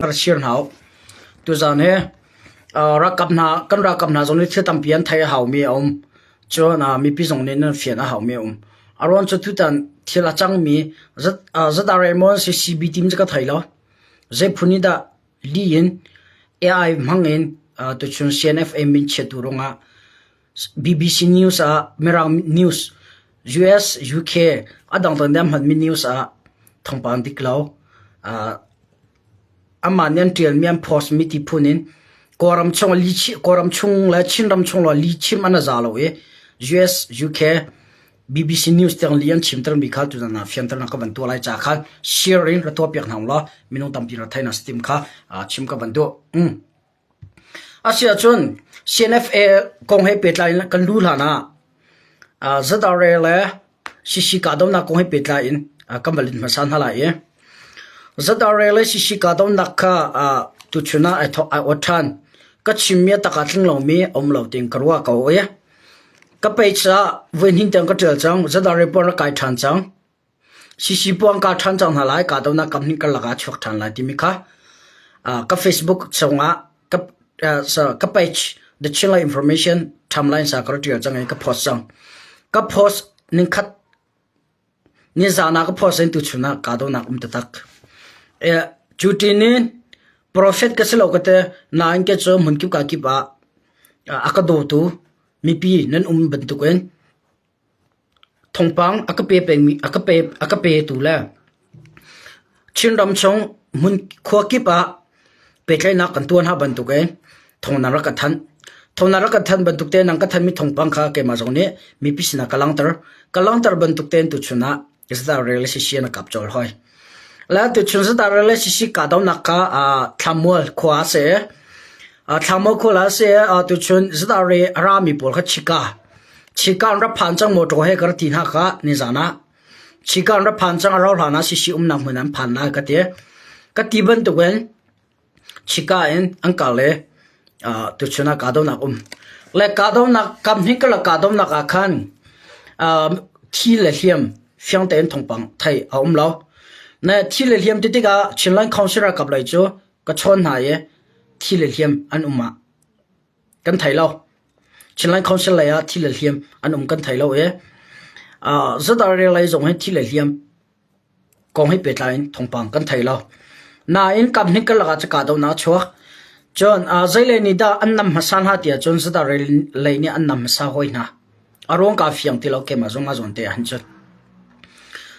Rak share hna u. Tuzaan hi ralkap hna kan ralkap hna zong nih thil tampi an theih a haumi a um. Cun mipi zong nih nan fian a haumi a um. A ruang cu tutan thil a cangmi ZRA maw an si CB team cu ka thei lo. Zei phun nih dah li in AI hmang in tuchun CNFA min chiat tu ruangah BBC News ah Mirang News US UK a dangdang nih an hmanmi news ah thawngpang dik lo Amah nih an ṭialmi an post mi ti phun in Kawlram chung Kawlram chung le Chinram chung lawng lihchim an i za lo i US, UK, BBC News tiang li an chimtermi kha tutan ah fianternak ka van tuah lai ca khan share in ra tuahpiak hna ulaw minung tampi ra theihnak si tim kha chim ka van duh. Asiahcun CNFA kong he pehtlai in kan luh hlan ah ZRA le CC kahdohnak kong he pehtlai in kan va lut hmasa hna lai i ZRA le CC kahdohnak kha tuchun ah ai thawk ai awt ṭhan. Ka chimmi a tak ah tling lomi a um lo tiin ka ruah ko i ka page ah voihnih tiang ka ṭial cang. ZRA pawl rak kai ṭhan cang. CC puang kaa ṭhan cang hna lai, kahdohnak kamhnih karlak ah a chuak ṭhan lai timi kha ka Facebook chungah ka page The Chinland Information timeline sa ka rak ṭial cang i ka post cang. Ka post ningkhat nizaan ah ka post in tuchun ah kahdohnak um taktak. Cu ṭin in prophet ka si lo ka ti nain ke cu hmunkip kakip ah a ka dawtu mipi nan um bantukin Thawngpang a ka pe pengmi a ka pe a ka petu le Chinram chung hmun khua kip ah pehtlaihnak kan tuah hna bantukin thawng nan rak ka thanh. Thawng nan rak ka thanh bantuk tein nan ka thanhmi thawngpang kha keimah zong nih mipi sinah ka langhter. Ka langhter bantuk tein tuchun ah Israel sisi na kap colh hoi. Le tuchun Israel sisi kahdohnak kha Thlamual khua a si. Thlamual khua a si. Tuchun Israel a rami pawl kha chika. Chika an rak phan cang motor he ka ra ti hna kha nizan ah. Chika an rak phan cang a rau hlan ah sisi umnak hmun an phan lai ka ti. Ka ti bantukin Chika in an kal i tuchun ah kahdohnak um. Le kahdohnak kamhnih karlak kahdohnak ah khan thi le hliam fiang tein thawngpang theih a um lo. Na thi le hliam ti tikah Chinland Council ralkap lei cu ka chawn hna i thi le hliam an um ah kan thei lo. Chinland Council lei ah thi le hliam an um kan thei lo i ZRA lei zong hi thi le hliam kong he pehtlai in thawngpang kan thei lo. Nain kamhnih karlak ah kahdohnak a chuak. Cun zeilei nih dah an nam hmasa hna tiah cun zadarel lei nih an nam hmasa hawi hna. A ruang kaa fiang ti lo keimah zong a zawn te ahhin cun.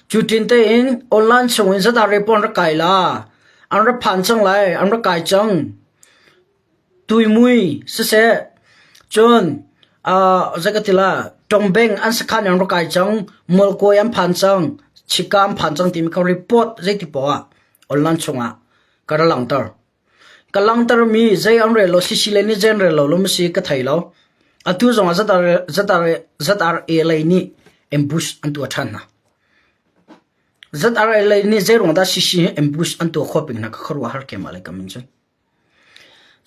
Cu tin tein online chung in zadarel pawl an rak kai la, an rak phan cang lai, an rak kai cang. Tuimui siseh, cun zei ka ti la, Tongbeng an sakhan in an rak kai cang, Mualkawi an phan cang, Chika an phan cang timi kha report zeiti poah ah online chungah ka ra langhter. Ka langhtermi zei an rel lo, CC lei nih zei an rel lo lo si ka thei lo. Atu zongah ZRA lei nih ambush an tuah ṭhan hna. ZRA lei nih zeiruang dah CC hi ambush an tuah khawh peng hna ka khuaruahhar keimah lei kam in cun.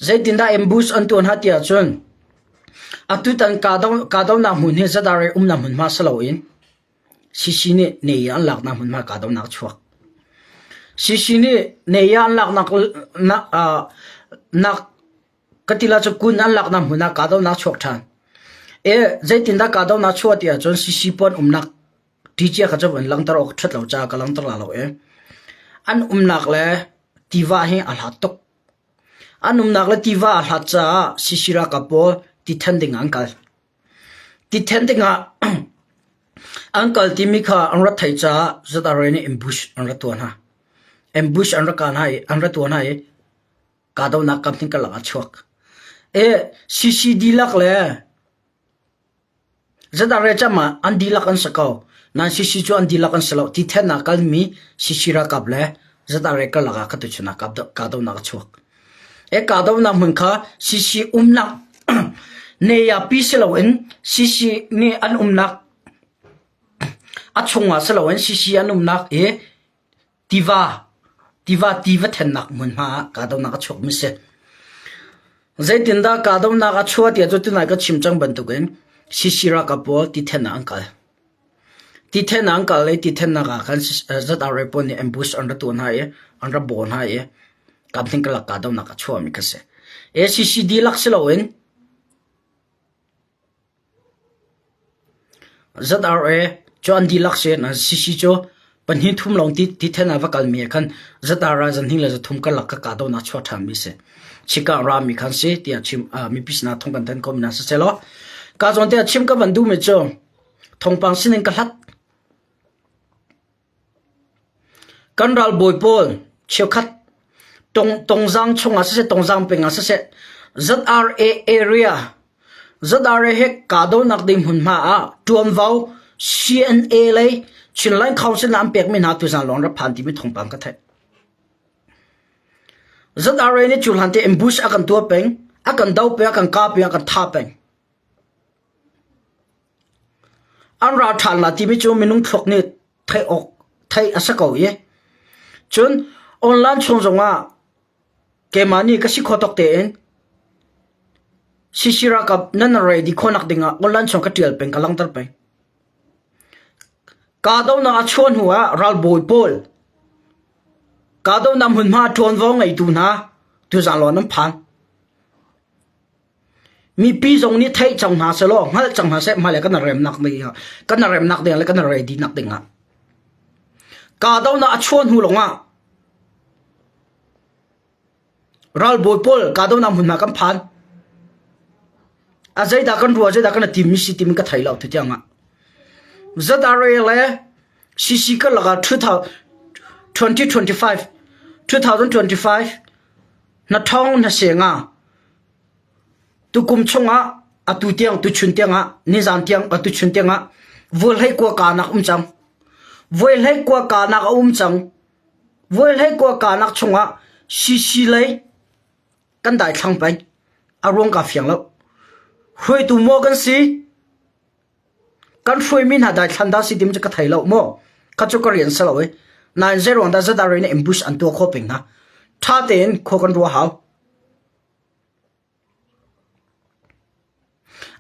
Zeitindah ambush an tuah hna ti ahcun atutan kahdohnak hmun hi zadar i umnak hmunhma si loin CC nih ne an laknak hmunhma kahdohnak a chuak. CC nih ne an laknak nak ka ti la cu kun an laknak hmun ah kahdohnak a chuak ṭhan. E zeitindah kahdohnak chuah ti ahcun CC puan umnak ṭicia kha cu an langhter awk ṭhat lo caah ka langhter la lo i an umnak le tiva hi a hlat tuk. An umnak le tiva a hlat caah CC ralkap pawl ti then ding ah an kal. Ti then ding ah an kal timi kha an rat theih caah ZRA nih ambush an rat tuah hna. Ambush an rak kah hna i an rat tuah hna i kahdohnak kam karlak ah chuak. E CC dihlak le ZRA cam ah an dihlak an si ko. Nain CC cu an dihlak an si lo. Ti thennak kalmi CC ralkap le ZRA karlak ah katuchun ah kahdohnak a chuak. E kahdohnak hmun kha CC umnak neyapi si loin CC nih an umnak a chungah si loin CC an umnak i Tiva tiva tiva thennak hmunhma ah kahdohnak a chuakmi si. Zeitindah kahdohnak a chuah tiah cu tunai ka chim cang bantukin CC ralkap pawl ti thennak an kal. Ti thennak an kal i ti thennak ah khan ZRA pawl nih ambush an ra tuah hna i an ra bawh hna i. Kamthing karlak kahdohnak a chuahmi kha si. ACC dihlak si loin ZRA cu an dihlak si. CC cu pahnih thum lawng ti ti then ah va kalmi ah khan ZRA zanhnih le zathum karlak ka kahdohnak chuah ṭhanmi si. Chikah rami khan si tiah chim uh, mipi sinah thong kan thanh ko mi hna siselaw ka zawn te ah chim ka van duhmi cu thawngpang sining ka hlat Kan ralbawi pawl cheukhat Tongzang chungah siseh, Tongzang peng ah siseh, ZRA area, ZRA he kahdohnak ding hmunhma ah ṭuanvo CNA lei Chinland Council ah an pekmi hna tuzaan lawng rak phan timi thawngpang ka theih. ZRA nih cu hlan te ambush a kan tuah peng, a kan do peng, a kan kah peng, a kan thah peng. An ra ṭhan la timi cu minung thluak nih theih awk theih a si ko i cun online chung zongah keimah nih ka si khawh tawk tein CC ralkap nan ready khawhnak dingah online chung ka ṭial peng ka langhter peng. Kahdohnak a chuah hnu ah ralbawi pawl kahdohnak hmunhma ṭuanvo ngeitu hna tuzaan lawng nan phan. Mipi zong nih theih cang hna sehlaw hngalh cang hna seh hmailei kan remnak ding ah kan remnak ding le kan ready nak ding ah kahdohnak a chuah hnu lawngah ralbawi pawl kahdohnak hmunhma kan phan. A zeidah kan ruah zeidah kan tim mi si timi ka thei lo tu tiang ah. ZRA le CC karlak ah 2025 2025 na thong na senga Tukum chungah atu tiang tuchun tiangah nizan tiang atuchun tiangah vualhlei kua kanak um cang. Vualhlei kua kanak a um cang. Vualhlei kua kanak chungah CC lei kan daithlang peng. A ruang ka fiang lo. Hruaitu maw kan si? Kan hruaimi hna daithlan dah si tim cu ka thei lo maw? Kha cu ka rian si lo i. Nain zeiruang dah ZRA nih ambush an tuah khawh peng hna? Ṭha tein khua kan ruah hau.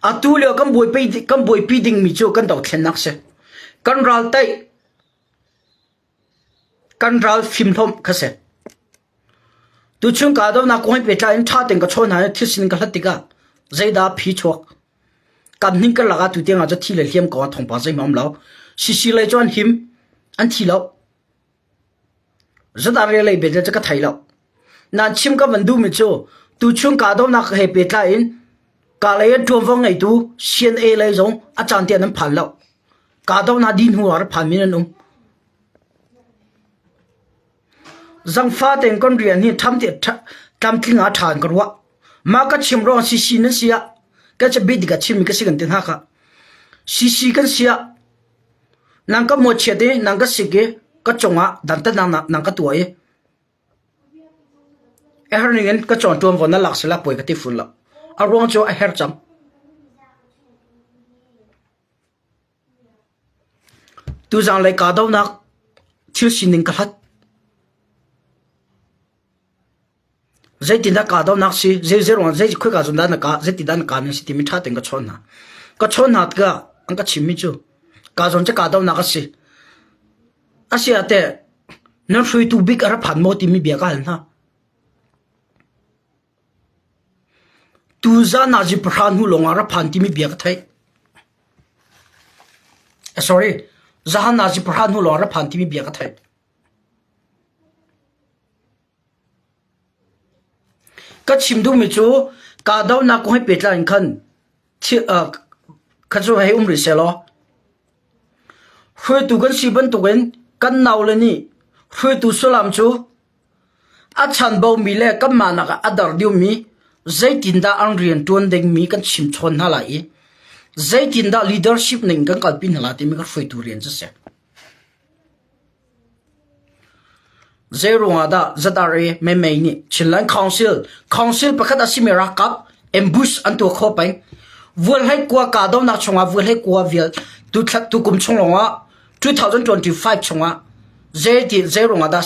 Atu lio kan buaipi, kan buaipi dingmi cu kan dothlennak si. Kan ral teih, kan ral fimhlawm kha si. Tuchun kahdohnak kong he pehtlai in ṭha tein ka chawn hna i thil sining ka hlat tikah zeidah phi chuak. Kan hning karlak ah tutiang ah cu thi le hliam kong ah thawngpang zeihmanh um lo. Sisi lei cu an him, an thi lo. Zadarre lei belte cu ka thei lo. Nan chim ka van duhmi cu tuchun kahdohnak he pehtlai in ka lei in ṭuanvo ngeitu CNA lei zong a caan tiah nan phan lo. Kahdohnak dih hnu ah rak phanmi nan um. Zangfa tein kan rian hi ṭham te tlamtling ah ṭha in ka ruah. Mah ka chim ruang CC nan si ah ka cabit ka chimmi ka si kan ti hna kha. CC kan si ah Nang ka mawhchiat i nang ka sik i ka cungah dantatnak nang ka tuah i a her ningin ka cawn ṭuanvo na lak sila puai ka ti fun lo. A ruang cu a her cang. Tuzang lei kahdohnak thil sining ka hlat. Zeitindah kahdohnak si, zei zei ruangah zei khoika zawn dah na kah, zeitindah na kah ning si timi ṭha tein ka chawn hna. Ka chawn hna tikah an ka chimmi cu ka zawn cu kahdohnak a si. A si ah teh nan hruaitu bik a ra phan maw timi bia ka hal hna. Tuzan nazi pahra hnu lawngah ra phan timi bia ka theih. Sorry, zahan nazi pahra hnu lawngah ra phan timi bia ka theih. Ka chim duhmi cu kahdohnak kong he pehtlai in khan kha cu hei um rih sehlaw hruaitu kan si bantukin kan naule nih hruaitu sullam cu a chanbaumi le kanmah nak ah a dar deuhmi zeitindah an rianṭuan dingmi kan chimchawn hna lai i zeitindah leadership ning kan kalpi hna lai timi kan hruaitu rian cu a si. Zeiruangah dah ZRA Memei nih Chinland Council Council pakhat a simi ralkap ambush an tuah khawh peng. Vualhlei kua kahdohnak chungah vualhlei kua vial tuthla tukum chung lawngah 2025 chungah zeiti zeiruangah dah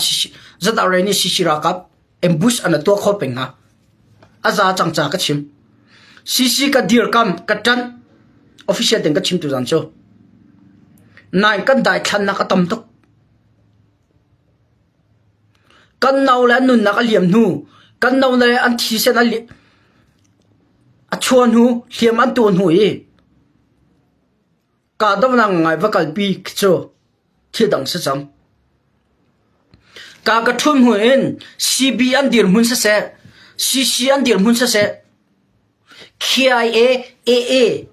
ZRA nih CC ralkap ambush an tuah khawh peng hna. A za cang ca ka chim. CC ka dirkam ka ṭanh official ten ka chim tu zan cu. Nain kan daithlannak a tam tuk. Kan no le an nunnak a liam hnu, kan no le an thisen a a chuah hnu, hliam an tuah hnu i kahdohnak ngai va kalpi khi cu thil dang si cang. Ka ka ṭhut hnu in CB an dirhmun siseh, CC an dirhmun siseh, KIA, AA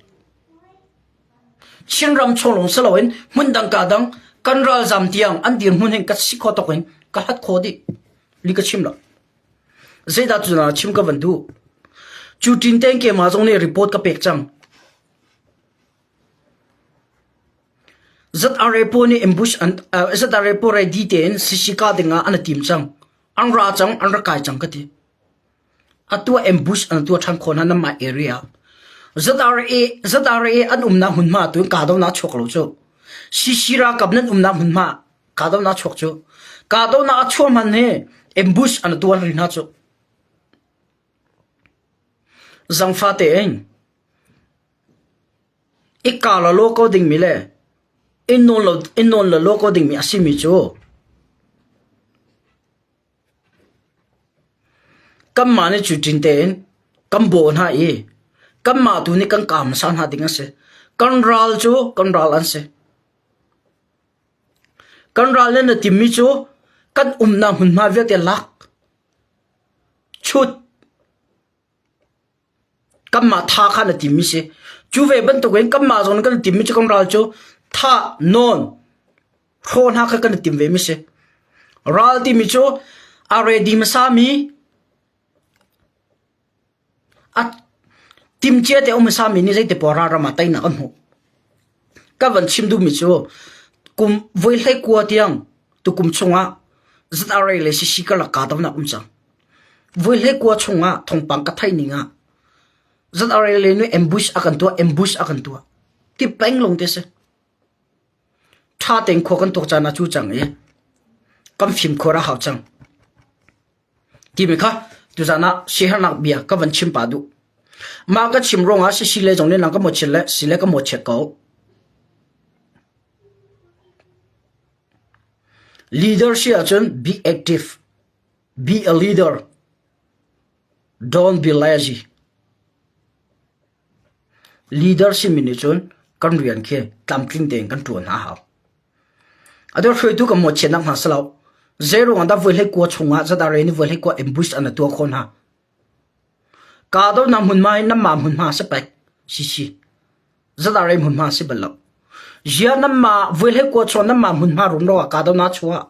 Chinram chung lawng si loin hmundang ka dang kan ralzam tiang an dirhmun hin ka si kho tok in ka hlat kho dih. Li ka chim lo. Zeidah cu na chim ka van duh. Cu tin tein keimah zong nih report ka pek cang. ZRA pawl nih ambush an uh, ZRA pawl ready tein sisi ka dingah an tim cang. An ra cang, an ra kai cang ka ti. Atu ah ambush an tuah ṭhan khawh hna nanmah area. ZRA ZRA an umnak hmunhma tu in kahdohnak chuak lo cu. CC ralkap nan umnak hmunhma kahdohnak chuak cu. Kahdohnak a chuah hman hi ambush an tuah rih hna cu. Zangfa tein i ka la law ko dingmi le i nawl lo i nawl la law ko dingmi a simi cu Kanmah nih cutin tein kan bawh hna i kanmah tu nih kan kah hmasa hna ding a si. Kan ral cu kan ral an si. Kan ral nih na timmi cu kan umnak hmunhma vialte lak, chut, Kanmah tha kha na timmi si. Cu ve bantukin kanmah zong kan timmi cu kan ral cu thah, nawn, hrawh hna kha kan i tim ve mi si. Ral timi cu a ready hmasami a timcia te um hmasami nih zeiti poah ral ram ah teinak an hmuh. Ka van chim duhmi cu kum voi hlei kua tiang tukum chungah ZRA le CC karlak kahdohnak um cang. Voi hlei kua chungah thawngpang ka theih ning ah ZRA le nih ambush a kan tuah, ambush a kan tuah. Ti peng lawng te si. Ṭha tein khua kan tuak caan ah cu cang i kan fimkhur a hau cang. Timi kha tuzaan ah siaherhnak bia ka van chim pah duh. Mah ka chim ruangah sisi le zong nih nang ka mawchiat le si le ka mawchiat ko. Leader si ahcun be active, be a leader, don't be lazy. Leader simi nih cun kan rian khi tlamtling tein kan ṭuan a hau. Atu hruaitu kan mawhchiatnak hna si lo. Zeiruang ah dah voi hlei kua chungah ZRA nih voi hlei kua ambush an tuah khawh hna? Kahdohnak hmunhma hi nanmah hmunhma si pek. Si si. ZRA hmunhma si bal lo. Zia nanmah voi hlei kua chung nanmah hmunhma rumro ah kahdohnak chuah.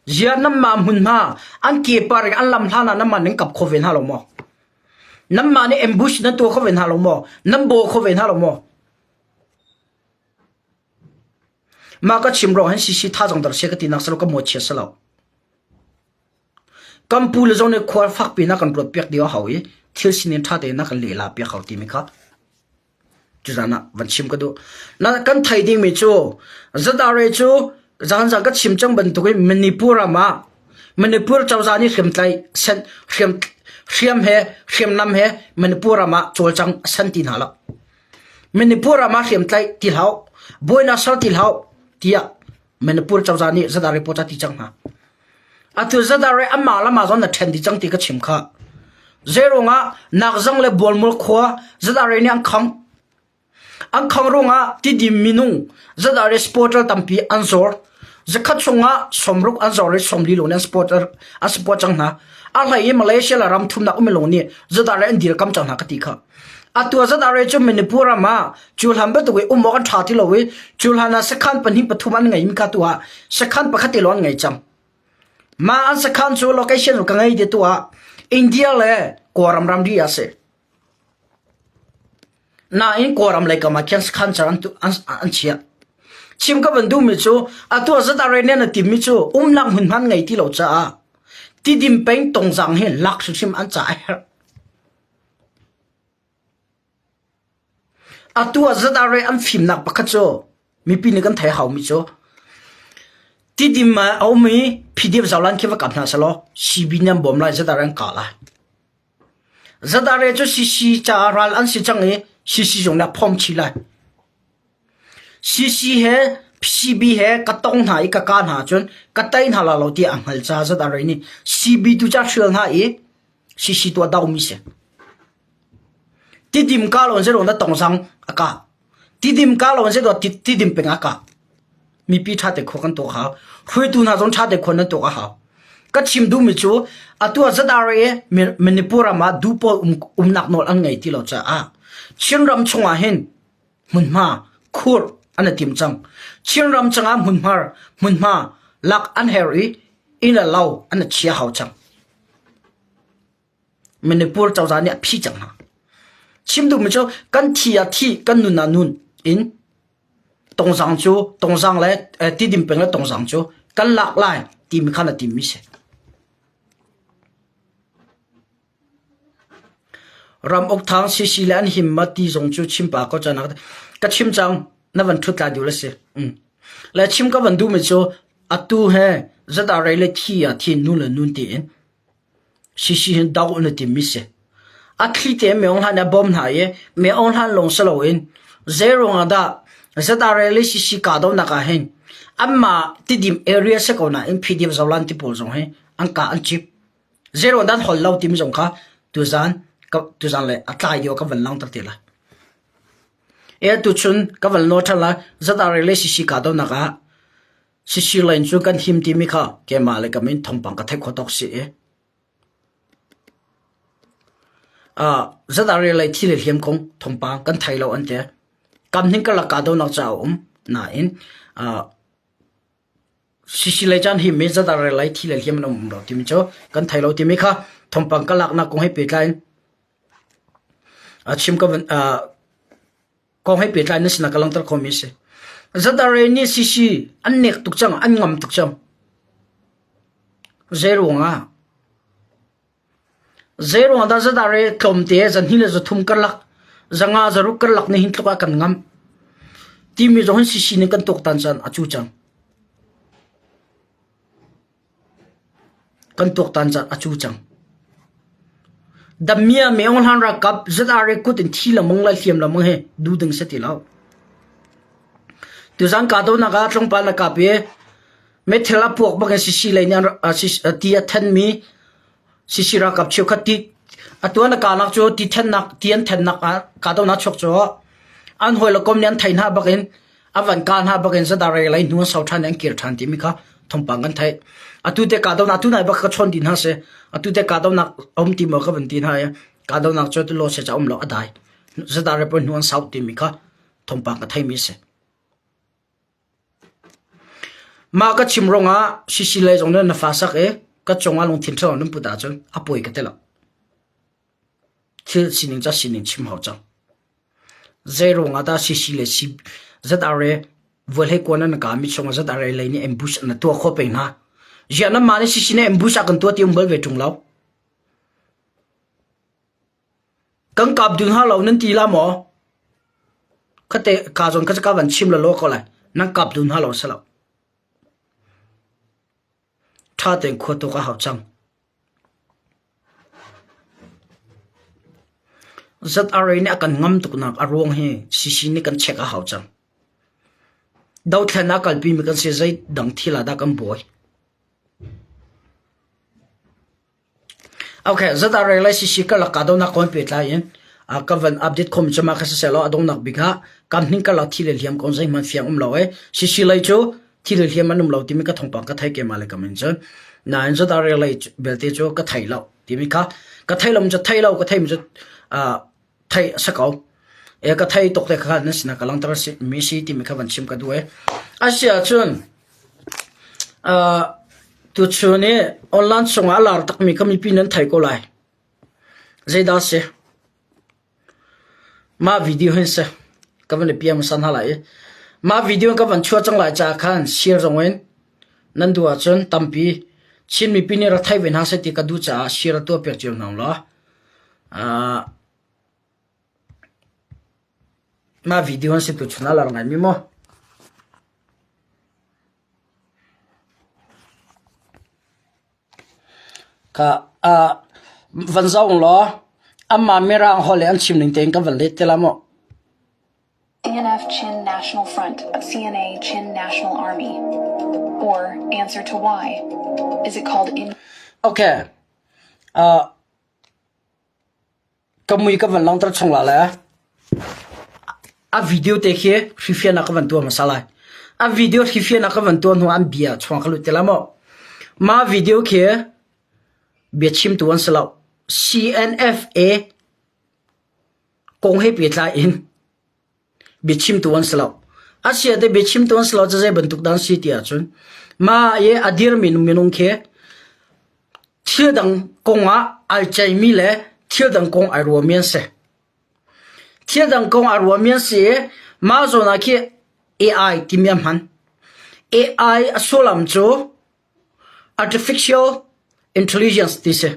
Zia nanmah hmunhma an ke par in an lam hlan ah nanmah nan kap kho ve hna lo maw? Nanmah nih ambush nan tuah kho ve hna lo maw? Nan baw kho ve hna lo maw? Mah ka chim ruang hin CC thazaang dar sia ka tinak si lo ka mawhchiat si lo. Kan pu le zong nih khua fakpi na kan ruat piak dih a hau i thil sining ṭha tein na kan lehla piak hau timi kha Cuzan ah van chim ka duh. Na kan thei dingmi cu ZRA cu zanzan ka chim cang bantukin Manipur ram ah Manipur cozah nih hriamtlai sen hriam hriam he hriamnam he Manipur ram ah cawlcang a san ti hna lo. Manipur ram ah hriamtlai ti hlah, buainak ser ti hlah tiah Manipur cozah nih ZRA pawl ca ti cang hna. Atu ZRA anmah le mah zong na ṭhen dih cang ti ka chim kha. Zeiruangah Nakzang le Bualmul khua ZRA nih an khang. An khang ruangah Tidim minung ZRA supporter tampi an zor. Zakhat chungah sawmruk an zor i sawmli lawng nih an supporter an support cang hna. A hlei i Malaysia le ram thumnak um lawng nih ZRA an dirkam cang hna ka ti kha. Atu ah ZRA cu Manipur ram ah cuhlan bantuk i um awk an ṭha ti lo i cuhlan ah sakhan pahnih pathum an ngeimi kha tu ah sakhan pakhat te lawng an ngei cang. Mah an sakhan cu location ka ngei ti tu ah India le Kawlram ramri ah a si. Nain Kawlram lei kam ah khin sakhan car an, an, an chiah. Chim ka van duhmi cu atu ah ZRA nih an timmi cu umnak hmunhma an ngei ti lo caah Tidim peng Tongzang hi lak hrimhrim an ca a herh. Atu ah ZRA an fimnak pakhat cu mipi nih kan theih haumi cu Tidim ah a um i PDF zohlan khi va kap hna selaw CB nih an bawm lai ZRA an kah lai. ZRA cu CC caah ral an si cang i CC zong nih a phawm chih lai. CC he CB he ka tong hna i ka ka hna cun ka tei hna la lo tiah a hngal ca ZRA nih CB tu ca hrial hna i CC tu a do mi si. Tidim ka lo zero na tongzang a ka. Tidim ka lo zero tidim peng a ka. Mipi ṭha te khua kan tuak hau. Hruaitu hna zong ṭha te khua nan tuak a hau. Ka chim duhmi cu atu ah ZRA Manipur ram ah duh pawl um, umnak nawl an ngei ti lo caah Chinram chungah hin hmunhma khur an i tim cang. Chinram chungah hmunhma hmunhma lak an her i inn le lo an i chia hau cang. Manipur cozah nih a phi cang hna. Chim duhmi cu kan thi ah thi, kan nun ah nun in Tongzang cu Tongzang le Tidim peng le Tongzang cu kan lak lai timi khan a timmi si. Ram uk thang sisi le an him ma ti zong cu chim pa ko chan ka chim cang na van thut lai dul a si. Mm. Le chim ka van duhmi cu atu he zat a rei le thi ah thi nu le nun tiin Sisi hin do na timmi si. A thli te Maung Hlan a bawm hna i Maung Hlan lawng si loin zeiruang ah dah ZRA le CC kahdohnak ah hin anmah Tidim area si ko nain PDF Zolan ti pawl zong hi an kah an cip. Zeiruang dah an hol lo timi zong kha tuzan tuzan le a tlai deuh ka van langhter te lai. E tuchun ka van nawl ṭhan lai ZRA le CC kahdohnak ah CC lane cu kan him timi kha keimah le ka min thawngpang ka theih khawh tawk si i ZRA lei thi le hliam kong thawngpang kan thei lo an ti. Kam hning karlak kahdohnak ca a um nain CC lei caan him i ZRA lei thi le hliam an um lo timi cu kan thei lo timi kha thawngpang ka laknak kong he pehtlai in a chim ka van kong he pehtlai na sinah ka langhter khomi a si. ZRA nih CC an nek tuk cang, an ngam tuk cang. Zeiruang ah? Zeiruang dah ZRA tlawmte zanhnih le zathum karlak, zanga zaruk karlak nih hin tluk ah kan ngam. Timi zong hin CC nih kan tuaktan caan a cu cang. Kan tuaktan caan a cu cang. Dammia Meong Hlan ralkap ZRA kut in thi lengmang le hliam lengmang hi duh ding si ti lo. Tuzan kahdohnak ah tlawmpal na kap i meithal a puak bak in sisi lei nih ti a thenmi sisi ralkap cheukhat ti atu an kahnak cu ti thennak ti an thennak ah kahdohnak chuak cu an hawi le kom nih an theih hna bak in A van kah hna bak in ZRA lei hnu an sau ṭhan i an kir ṭhan timi kha thawngpang kan theih. Atu te kahdohnak tu nai bak ka chawn ti hna si. Atu te kahdohnak a um ti maw ka van ti hna i kahdohnak cu tu law se ca um lo a dai. ZRA pawl hnu an sau timi kha thawngpang ka theimi si. Mah ka chim ruangah CC lei zong nih na fa sak i ka cungah lungthin ṭhalo nan put ahcun a pawi ka ti lo. Thil sining ca sining chim hau cang. Zeiruang ah dah CC le ZRA vualhei kuan an kah mi chung ah ZRA lei nih ambush an tuah khawh peng hna. Ziah nanmah nih CC nih ambush a kan tuah ti um bal ve ṭung lo. Kan kap dun hna lo nan ti la maw? Khate ka zawn kha ka van chim la lo ko lai. Nan kap dun hna lo si lo. Ṭha tein khua tuk a hau cang. ZRA nih a kan ngam tuknak a ruang hi CC nih kan check a hau cang. Dothlen a kalpi mi kan si zei dang thil ah dah kan buai. Okay, ZRA le CC karlak kahdohnak kong pehtlai in ka van update khom cu ma kha siseh law a donghnak bik ah kam hning karlak thi le hliam kong zeihmanh fiang um lo e. CC lei cu thi le hliam an um lo timi ka thawngpang ka thei keimah le kam in cun. Nain ZRA lei belte cu ka thei lo timi kha ka thei lo cu thei lo ka thei mi cu thei a si ko. E ka thei tuk te kha nan sinah ka langhter mi si timi kha van chim ka duh e. Asiahcun tuchun i online chungah a lar takmi kha mipi nan thei ko lai. Zeidah si? Mah video hin si. Ka van i piang hmasa hna lai i mah video ka van chuah cang lai caah khan share zong in nan duh ahcun tampi Chin mipi nih rak thei ve hna seh ti ka duh caah share tuah piak cio hna law. Mah video an si tuchun a lar ngaimi maw? Kha van zoh law anmah Mirang holh i an chim ning tein kan van let te la maw? CNF Chin National Front of CNA Chin National Army? Or answer to why? Is it called in Okay. Ka mui ka van langhter chung la le a video te khi hrifian ah ka van tuah hmasa lai. A video hrifian ah ka van tuah hnu an bia chuang ka lut te la maw. Mah video khi bia chimtu an si lo. CNFA kong he pehtlai in biachimtu an si lo. A sia te biachimtu an si lo cu zei bantuk dah an si ti ahcun mah i a dirmi minung khi thil dang kong ah ai ceimi le thil dang kong ai ruahmi an si. Thil dang kong ai ruahmi an si i mah zawn ah khi AI timi a hman. AI a sullam cu Artificial intelligence ti si.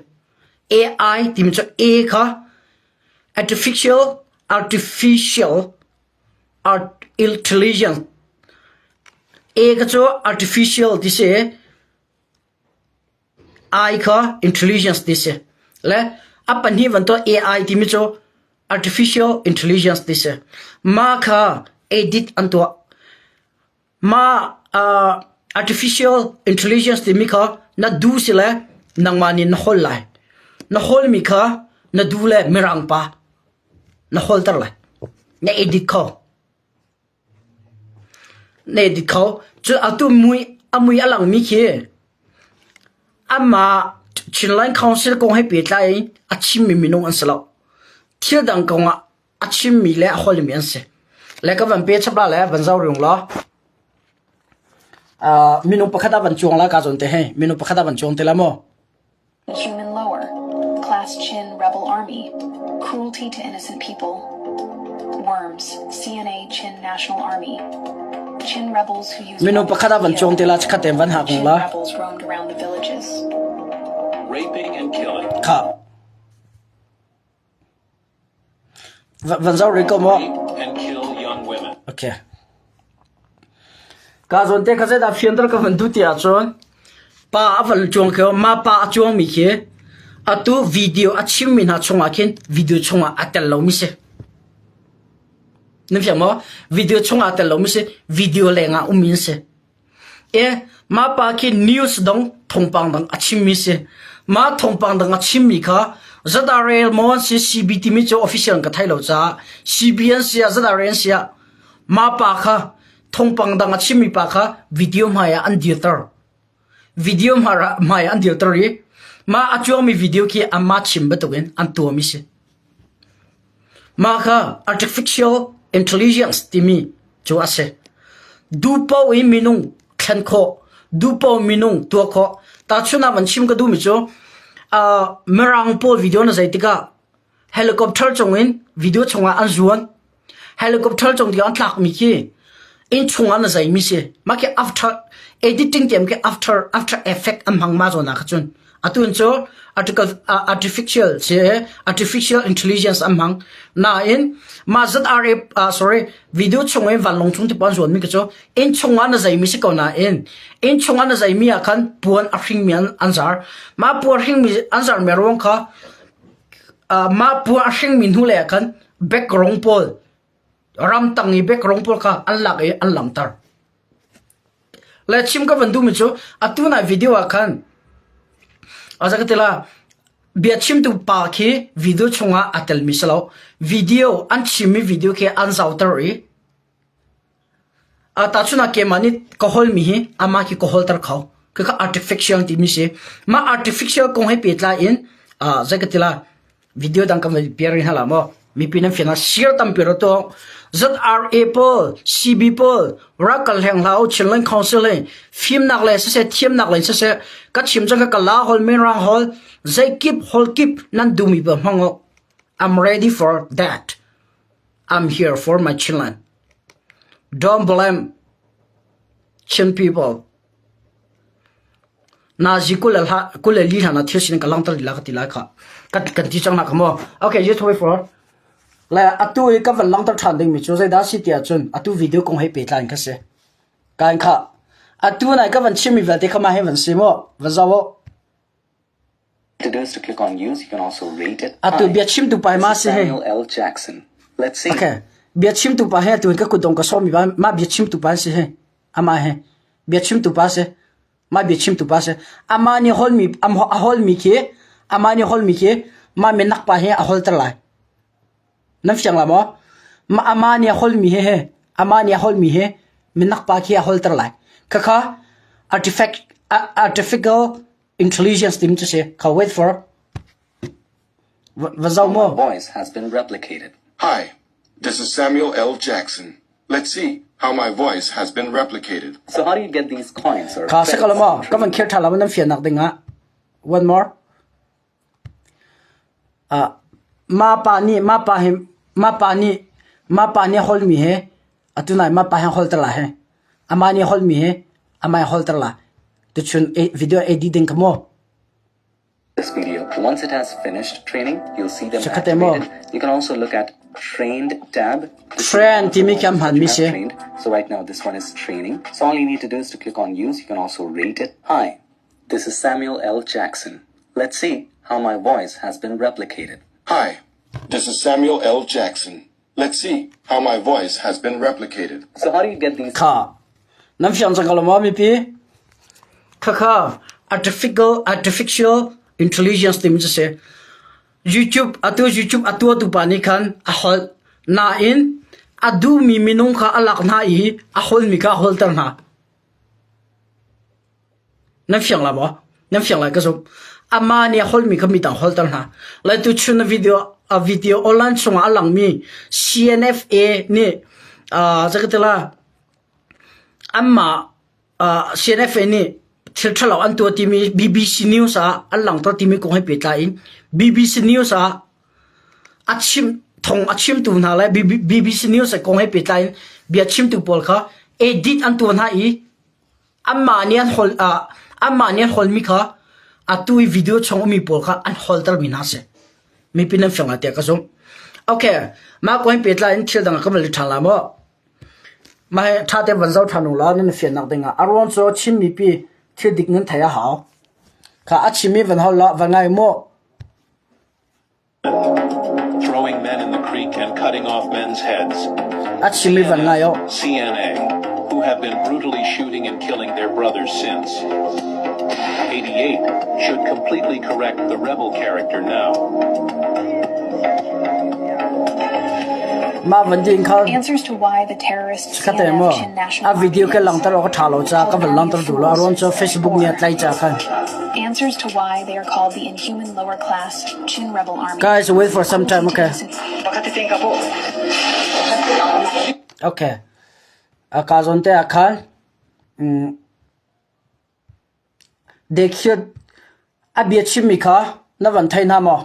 AI timi cu A kha artificial artificial art intelligence A kha cu artificial ti si. I kha intelligence ti si. Le a pahnih bantuk AI timi cu artificial intelligence ti si. Mah kha edit an tuah. Mah artificial intelligence timi kha na duh si le nangmah nih na hawl lai. Na hawlmi kha na duh le mirang pa na hawlter lai. Na edit kho. Na edit kho. Cu atu mui a mui a langmi khi amah Chinland Council kong he pehtlai in a chimmi minung an si lo. Thil dang kong ah a chimmi le a holmi an si. Le ka van pe chap la le van zau riung law. Uh, minung pakhat ah van chuang la ka zawn te he minung pakhat ah van chuang te la maw Human lower class Chin rebel army cruelty to innocent people worms CNA Chin National Army Chin rebels who use minung pakhat ah van chuang te la chikhat te van hak Chin la rebels roamed around the villages raping and killing kha Van zoh rih ko maw? Okay. Ka zawn te kha zeidah fianter ka van duh ti ahcun pa a van cuang khi mah pa a cuangmi khi atu video a chimmi hna chungah khin video chungah a tel lomi si. Na fiang maw? Video chungah a tel lomi si. Video lengah ummi an si. E mah pa khi news dang thawngpang dang a chimmi si. Mah thawngpang dang a chimmi kha ZRA maw an si CB timi cu official ka thei lo caah CB an si ah ZRA an si ah mah pa kha thawngpang dang a chimmi pa kha video hmai ah an dirter. Video hmai ah an dirter i mah a cuangmi video khi anmah chim bantukin an tuahmi si. Mah kha artificial intelligence timi cu a si. Duhpaoh in minung thlen khawh, duhpaoh minung tuah khawh. Tahchunhnak van chim ka duhmi cu uh, Mirang pawl video na zei tikah helicopter cungin video chungah an zuan. Helicopter cung tiang an tlakmi khi inn chungah na zeimi si. Mah khi after editing tiam khi after after effect an hmang ma zawn ah kha cun atu in cu article uh, artificial si artificial intelligence an hmang. Nain mah ZRA uh, sorry video chung in vanlawng chung ti pon zuan mi khi cu inn chungah na zeimi si ko nain inn chungah na zeimi ah khan puan a hringmi an, an zar. Mah puan hringmi an zar mi ruang kha uh, mah puan a hringmi hnu le ah khan background pawl ramtang i background pawl kha an lak i an langhter. Le chim ka van duhmi cu atu nai video ah khan azakatila bia chimtu pa khi video chungah a telmi si lo video an chimmi video khi an zauter i Tahchunh ah keimah nih ka holmi hi amah khi ka holter kho. Khikha artificial timi si. Mah artificial kong he pehtlai in zei ka ti lai video dang kan van piar rih hna la maw? Mipi nan fiang ah share tampi ra tuah. ZRA pawl, CB pawl, rak kal hleng hlah u Chinland Council hi fimnak le siseh thiamnak le siseh ka chim cang ka kala hol Mirang hol zeikip hol kip nan duhmi pa hmang u. I'm ready for that. I'm here for my Chinland. Don't blame Chin people. Nazi kul le hla kul le li hlan ah thil sin ka langter lila ka ti lai kha. Kan kan ti cang na ka mo. Okay, just wait for. Le atu i ka van langter than ding mi cu zeidah si ti ahcun atu video kong hei pehtlai in kha si. Kain kha. Atu nai ka van chim mi vialte kha ma hei van si mo. Van zau o. To those to click on news, you can also rate it. Atu Hi, biachimtu pai this ma is si hei. Samuel L. Jackson. Let's see. Okay. Biachimtu pa he tuin ka kutdong ka sawmi pa mah biachimtu pa si he. Amah he biachimtu pa si. Mah biachimtu pa si. Amah nih holmi a holmi khi amah nih holmi khi mah minak pa he a holter lai. Nan fiang la maw? Mah amah nih a holmi he he amah nih a holmi he minak pa khi a holter lai. Khakha artifact artificial intelligence timi cu si. Kha wait for Va zoh My maw? voice has been replicated. Hi, this is Samuel L. Jackson. Let's see how my voice has been replicated. So how do you get these coins or Kha si ko credits maw? in Ka van trading? khir ṭha lo nan fiannak ding ah. One more. Uh, ma pa nih ma pa hi ma pa nih ma pa nih holmi he atu nai ma pa he holter la he ama nih holmi he ama holter la tuchun video edit ding ka maw This video. Once it has finished training, you'll see them Chikkhat maw? activated. You can also look at trained tab to see Train all the timi khi models an that you hmanmi have si. trained. So right now this one is training. So all you need to do is to click on use. You can also rate it. Hi, this is Samuel L. Jackson. Let's see how my voice has been replicated. Hi, this is Samuel L. Jackson. Let's see how my voice has been replicated. So how do you get these Kha. Nan fiang cang ko lo maw mipi? Khakha artificial artificial intelligence timi cu si. YouTube atu YouTube a tuahtu pa nih khan a holh nain a duhmi minung kha a lak hna i a holmi kha a holter hna. Nan fiang la maw? Nan fiang lai ka zumh. Amah nih a holmi kha midang holter hna. Lai tuchun a video a video online chungah a langmi CNFA nih uh, zakatila anmah uh, CNFA nih thil ṭhalo an tuah timi BBC News ah an langhter timi kong he pehtlai in BBC News ah a chim thong a chimtu hna le BBC News kong he pehtlai in bia chimtu pawl kha edit an tuah hna i anmah nih an hol uh, anmah nih an holmi kha atu i video chung ummi pawl kha an holtermi hna si mipi nan fiang lai tiah ka zumh okay mah kong he pehtlai in thil dang ah kan van lut ṭhan lai maw Mah hi ṭha tein van zoh ṭhan u law nan i fiannak dingah a ruang cu Chin mipi thil dik nan theih a hau. Kha a chimmi van hol law van ngai mu. Throwing men in the creek and cutting off men's heads. A chimmi van ngai u. CNA, who have been brutally shooting and killing their brothers since. 88 should completely correct the rebel character now. Mah van ding kha Answers to why the terrorist ka te CNF maw Chin National a video Army ke is langhter awk a ṭha lo ca ka called van an army langhter of duh lo a fools ruang cu Facebook nih a or tlaih ca khan. Answers to why they are called the inhuman lower class Chin rebel army. Guys, wait for some time, Cruelty to okay? innocent Okay. A ka zawn te ah khan mm, Dekhiat a bia chimmi kha na van thei hna maw?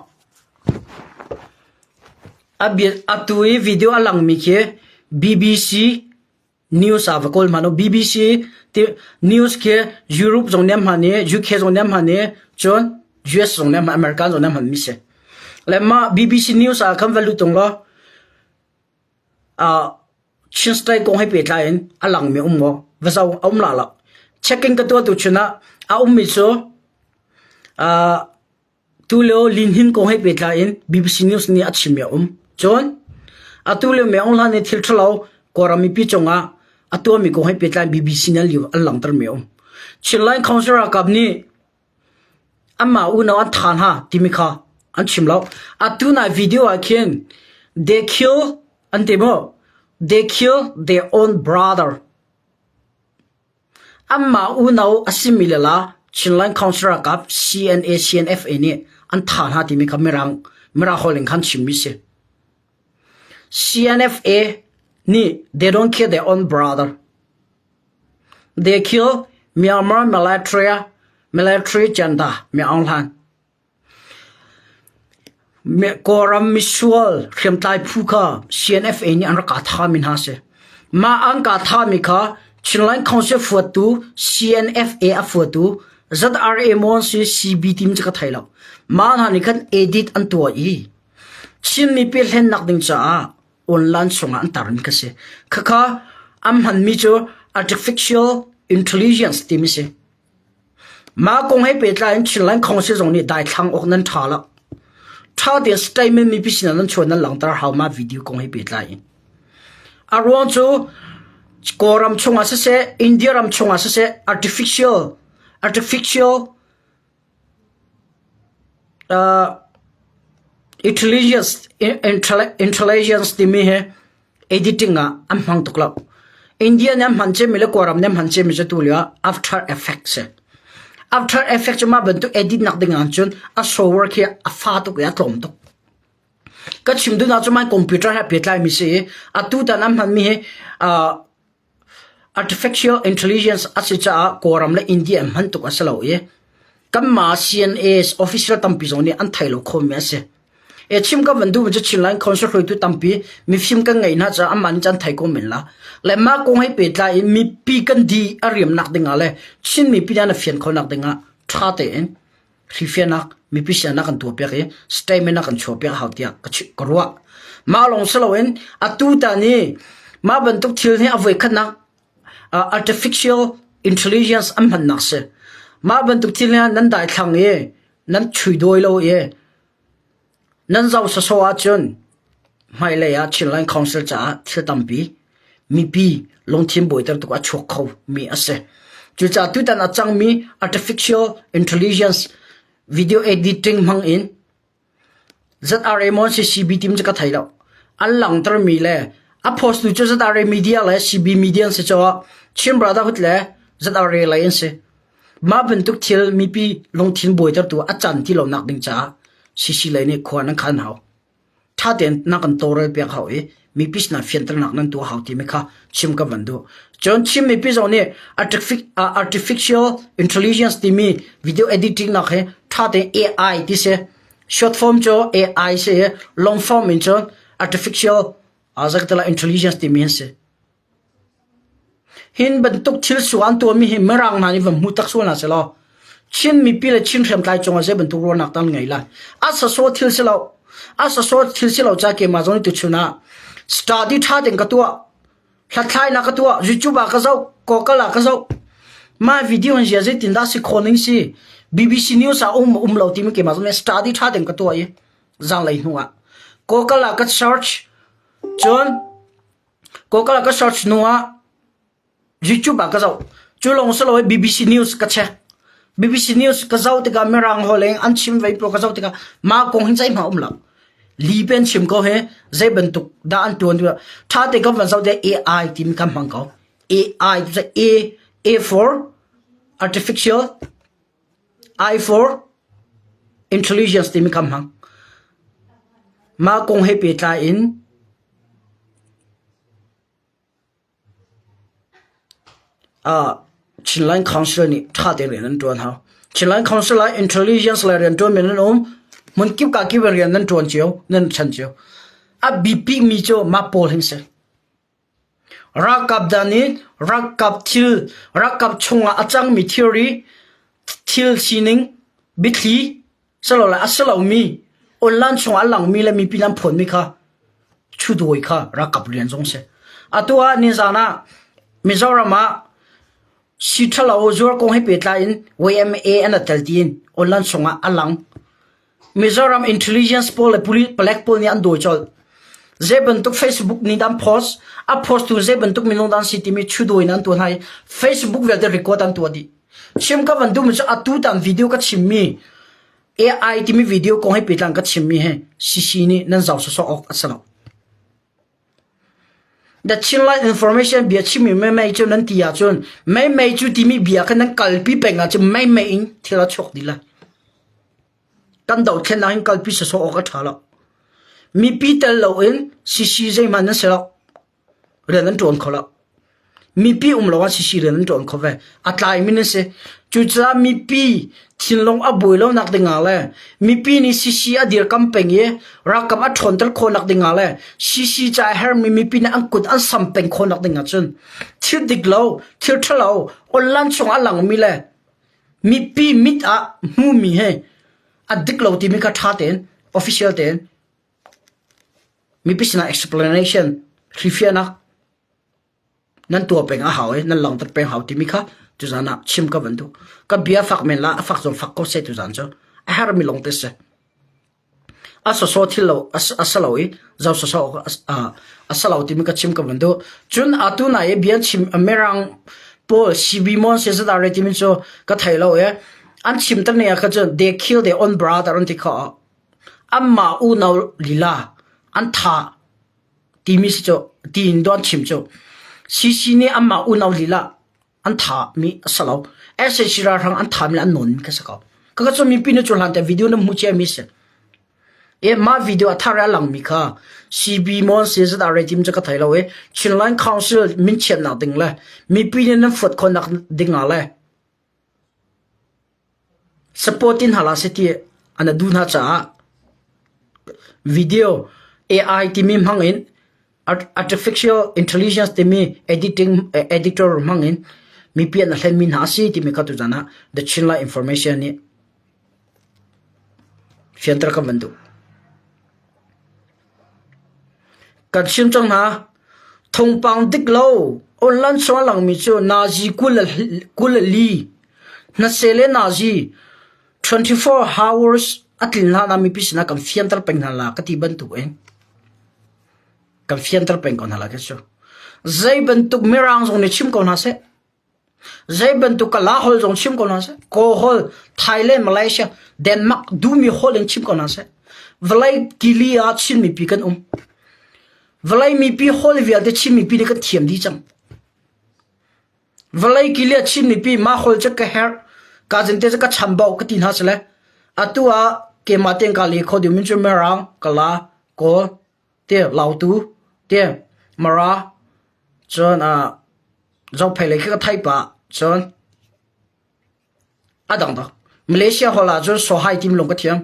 A bia atu i video a langmi khi BBC News ah va kawl hmanh u. BBC ti news khi Europe zong nih an hman i UK zong nih an hman i cun US zong nih an hman American zong nih an hmanmi si. Le mah BBC News ah khan va lut tung law uh, Chin State kong he pehtlai in a langmi um maw? Va zoh a um la lo. Checking ka tuah tu chun ah a ummi cu uh, tulio Linhin kong he pehtlai in BBC News nih a chimmi a um. Cun atu lio Myo Aung Hlaing nih thil ṭhalo Kawlram mipi cungah a tuahmi kong he pehtlai in BBC nih an liu an langhtermi a um. Chinland Council ralkap nih Anmah unau an tha hna timi kha an chim lo. Atu nai video ah khin they kill an ti maw? They kill their own brother. Anmah unau a simi le la Chinland Council ralkap CNA CNFA nih an tha hna timi kha mirang mirang holh in khan chimmi si. CNFA nih they don't kill their own brother. They kill Myanmar military military agenda mi Aung Hlaing. Kawlram misual hriamtlai phu kha CNFA nih an rak kah thami hna si. Mah an kah thami kha Chinland Council fuattu CNFA a fuatu ZRA maw an si CB timi cu ka thei lo. Mah hna nih khan edit an tuah i Chin mipi hlennak ding caah online chungah an tarmi ka si. Khakha an hmanmi cu artificial intelligence timi si. Mah kong he pehtlai in Chinland Council zong nih daithlang awk nan ṭha lo. Ṭha tein statement mipi sinah nan chuah nan langhter hau mah video kong he pehtlai in. A ruang cu Kawlram chungah siseh, India ram chungah siseh artificial artificial intelligence intelligence timi hi editing ah an hmang tuk lo. India nih an hman ciami le Kawlram nih an hman ciami cu tulio ah After Effects si. After Effects cu mah bantuk edit nak ding ahcun a software khi a fa tuk i a tlawm tuk. Ka chim duhnak cu my computer he pehtlaimi si i atu tan an hmanmi hi artificial intelligence a si caah Kawlram le India an hman tuk a si lo i kanmah CNA official tampi zong nih an thei lo khomi a si. E chim ka van duhmi cu Chinland Council hruaitu tampi mifim kan ngeih hna caah anmah nih cun thei ko men la. Le mah kong he pehtlai in mipi kan di a riamnak dingah le Chin mipi nih an fian khonak dingah ṭha tein hrifianak mipi sianak kan tuahpiak i statement a kan chuahpiak a hau tiah ka ruah. Mah lawng si loin atu tan i mah bantuk thil hi a voikhatnak artificial intelligence an hmannak si. Mah bantuk thil hi nan daithlang i nan chui dawi lo i Nan zoh sawsawh ahcun hmailei ah Chinland Council caah thil tampi mipi lungthin buaiter tuk a chuak kho mi a si. Cucaah tutan a cangmi artificial intelligence video editing hmang in ZRA maw CCB tim cu ka thei lo. An langhtermi le a post tu cu ZRA media le CB media an si caah Chin Brotherhood le ZRA lei an si. Mah bantuk thil mipi lungthin buaitertu a can ti lonak ding caah CC lei nih khua nan khan hau. Ṭha tein na kan tawlrel piak hau i mipi sinah fianternak nan tuah hau timi kha chim ka van duh. Cun Chin mipi zong nih artificial intelligence timi video editing nak hi ṭha tein AI ti si. Short form cu AI si i long form in cun artificial intelligence timi an si. Hin bantuk thil sual an tuahmi hi Mirang hna nih van hmu tak sual hna sehlaw Chin mipi le Chin hriamtlai cungah zei bantuk ruahnak dah an ngei lai? A sasaw thil si lo. A sasaw thil si lo ca keimah zong nih tuchun ah study ṭha tein ka tuah. Hlathlainak ka tuah. YouTube ah ka zoh. Google ah ka zoh. Mah video in zia zeitindah si khawh ning si? BBC News ah um um lo timi keimah zong nih study ṭha tein ka tuah i zanglei hnu ah Google ah ka search. Cun Google ah ka search hnu ah YouTube ah ka zoh. Cu lawng si loin BBC News ka check. BBC News ka zoh tikah Mirang holh in an chim vei pawl ka zoh tikah mah kong hin zeihmah um lo. Li pen chim ko he zei bantuk dah an tuan tiah ṭha te kan van zoh tiah AI timi kan hmang ko. AI tu A A for artificial I for intelligence timi kan hmang. Mah kong he pehtlai in Chinland Council nih ṭha tein rian an ṭuan hau. Chinland Council ah intelligence le rianṭuanmi nan um. Hmunkip kakip in rian nan ṭuan cio, nan chan cio. A biapimi cu mah pawl hin si. Ralkap dan in ralkap thil, ralkap chungah a cangmi thilri, thil sining, biathli, Silole a si lomi online chungah a langmi le mipi an phuanmi kha chudawi kha ralkap rian zong si. Atu ah nizan ah Mizoram ah sii ṭhalo zuar kong he pehtlai in YMA an tel tiin online chungah a lang. Mizoram intelligence pawl le police palek pawl nih an dawi colh. Zei bantuk Facebook nih dah an post, a post tu zei bantuk minung dah an si timi chudawi in an tuah hna i Facebook vialte record an tuah dih. Chim ka van duhmi cu atu tan video ka chimmi AI timi video kong he pehtlai ka chimmi hi CC nih nan zoh sawsawh awk a si lo. The Chinlight Information bia chimmi mei cu nan ti ahcun mei mei cu timi bia kha nan kalpi peng ahcun mei mei in thil a chuak dih lai. Kan dothlennak hin kalpi sawsawh awk a ṭha lo. Mipi tel loin CC zeihmanh nan si lo. Rian an ṭuan kho lo. Mipi um lo ah sisi rian an ṭuan kho ve. A tlaimi nan si. Cucaah mipi thinlung a buai lonak dingah le mipi nih sisi a dirkam peng i ralkap a ṭhawnter khawhnak dingah le sisi ca a hermi mipi nih an kut an sam peng khawhnak dingah cun thil dik lo, thil ṭhalo, online chung a langmi le mipi mit ah hmumi he a dik lo timi kha ṭha tein official tein Mipi sinah explanation hrifiahnak nan tuah peng a hau i nan langhter peng hau timi kha tuzan ah chim ka van duh. Ka bia fak men la a fak zong fak ko seh tuzan cu. A hermi lawng te si. A sawsawh thil lo a si lo i zoh sawsawh awk a si lo timi ka chim ka van duh. Cun atu nai i bia chim Mirang pawl CB Mon si zat are timi cu ka thei lo i an chim tak ning ah khan cun they kill their own brother an ti kho. Anmah unau lila an thah timi si cu tiin do an chim cu. CC nih anmah unau lila an thahmi a si lo. SAC ralhrang an thahmi le an nawnmi kha si ko. Kaka cu mipi nih cu hlan te video na hmu ciami si. E mah video a thar a langmi kha CB Mon CZRA team cu ka thei lo i Chinland Council min chiatnak ding le mipi nih nan fuat khawhnak ding ah le Support in hna seh ti an duh hna caah video AI timi hmang in artificial intelligence timi editing editor hmang in mipi an hlenmi hna a si timi kha tuzan ah The Chinland Information nih fianter kan van duh. Kan chim cang hna. Thawngpang dik lo online chung a langmi cu nazi 24 hnaseh le nazi 24 hours a tlin hlan ah mipi sinah kan fianter peng hna la ka ti bantuk in kan fianter peng ko hna la khi cu. Zei bantuk mirang zong nih chim ko hna seh. Zei bantuk Kala holh zong chim ko hna seh. Kawl holh, Thailand, Malaysia, Denmark duhmi holh in chim ko hna seh. Vawlei kili ah Chin mipi kan um. Vawlei mipi holh vialte Chin mipi nih kan thiam dih cang. Vawlei kili ah Chin mipi mah holh cu ka herh, ka zinte cu ka chambau ka ti hna sile atu ah keimah tein ka le kho ding min cu Mirang, Kala, Kawl, te Lautu, te Mara, cun ah Zophei lei khi ka theih pah. Cun a dangdang. Malaysia holh ah cun Sohai tim lung ka thiam.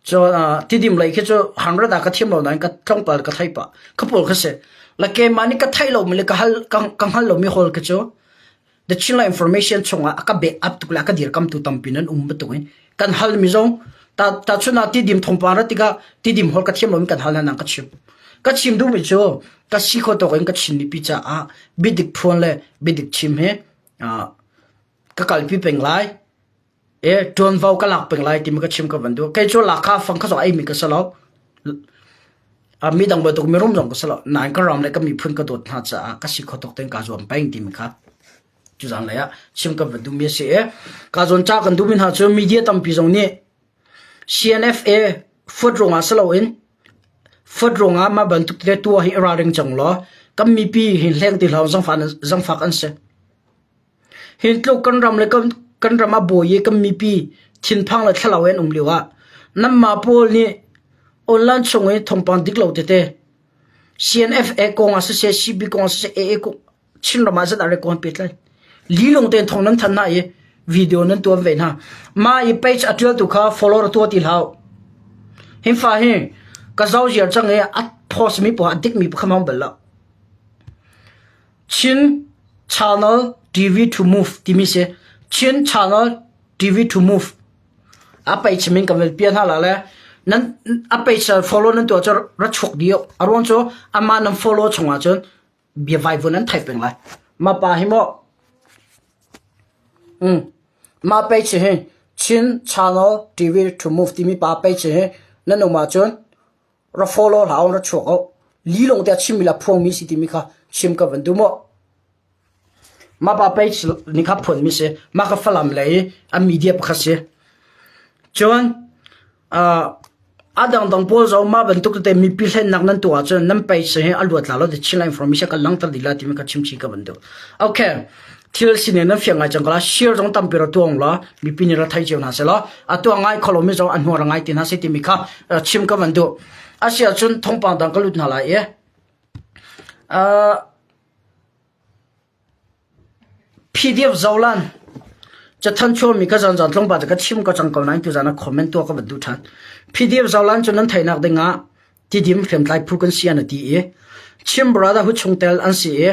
Cun uh, tidim lei khi cu 100 ah ka thiam lo nain ka tlawmpal ka theih pah. Ka pawl kha si. La keimah nih ka theih lomi le ka hal ka, ka hngal lomi holh khi cu The Chinland Information chungah a ka back up tuk le a ka dirkamtu tampi nan um bantuk in kan halmi zong ta ta chun ah tidim thawngpang rat tikah tidim holh ka thiam loin kan hal hna ka chim. Ka chim duhmi cu ka si kho tawk in ka Chin mipi caah biadik phuan le biadik chim hi ka kalpi peng lai. E ṭuanvo ka lak peng lai timi ka chim ka van duh. Kei cu lak kha fang kha zong ei mi ka si lo. Mi dang bantuk mirum zong ka si lo. Nain ka ram le ka miphun ka dawt hna caah ka si kho tuk tein kaa zuam peng timi kha cuzan lei ah chim ka van duhmi a si i ka zawn ca kan duhmi hna cu media tampi zong nih CNFA fuat ruangah si loin fuat ruangah mah bantuk te tuah hi i ralring cang law kan mipi hi hleng ti hlah zangfak an si. Hi tluk kan ram le kan ram a bawi i kan mipi thinphang le thlalau in um lio ah nanmah pawl nih online chung i thawngpang dik lo tete CNFA kong ah siseh CB kong ah siseh AA kong Chinram ah zat ah kong pehtlai. Lilung tein thawng nan thanh hna i video nan tuan ve hna. Mah i page a ṭialtu kha follow tuah ti hlah. Hinfa hi ka zau ziar cang i a post mi poah a dik mi pakhat hmang bal lo. Chin Channel TV to Move timi si. Chin Channel TV to Move. A page min kan vil pian hna la le nan a page follow nan tuah cu ra chuak dih a ruang cu amah nan follow chungah cun bia vaivun an thai peng lai. Ma pa hi maw ma page hi Chin Channel TV to Move timi pa page hi nan um ahcun ra follow hlah ra chuak o li lawng te a chimmi le a phuangmi si timi kha chim ka van duh maw mah pa page ni kha phuan mi si mah ka falam lei a media pakhat si cun a dangdang pawl zong mah bantuk tete mipi hlennak nan tuah ahcun nan page hi a luat la lo ti Chinland information kan langter dih la timi kha chim chih ka van duh okay Thil sining nan fiang ngai cang ko la. Share zong tampi ra tuang la mipi nih ra thei cio hna seh law a tuah ngai kho lomi zong a hnuar ngai ti hna seh timi kha chim ka van duh. A si ahcun thawngpang dang ka lut hna lai i uh, PDF Zolan cathan chuami ka zan zan tlawmpal ka chim ko cang ko nain tuzan ah comment tuah ka van duh ṭhan. PDF Zolan cu nan theihnak ding ah Tidim hriamtlai phu kan si an ti i Chin Brotherhood chungtel an si i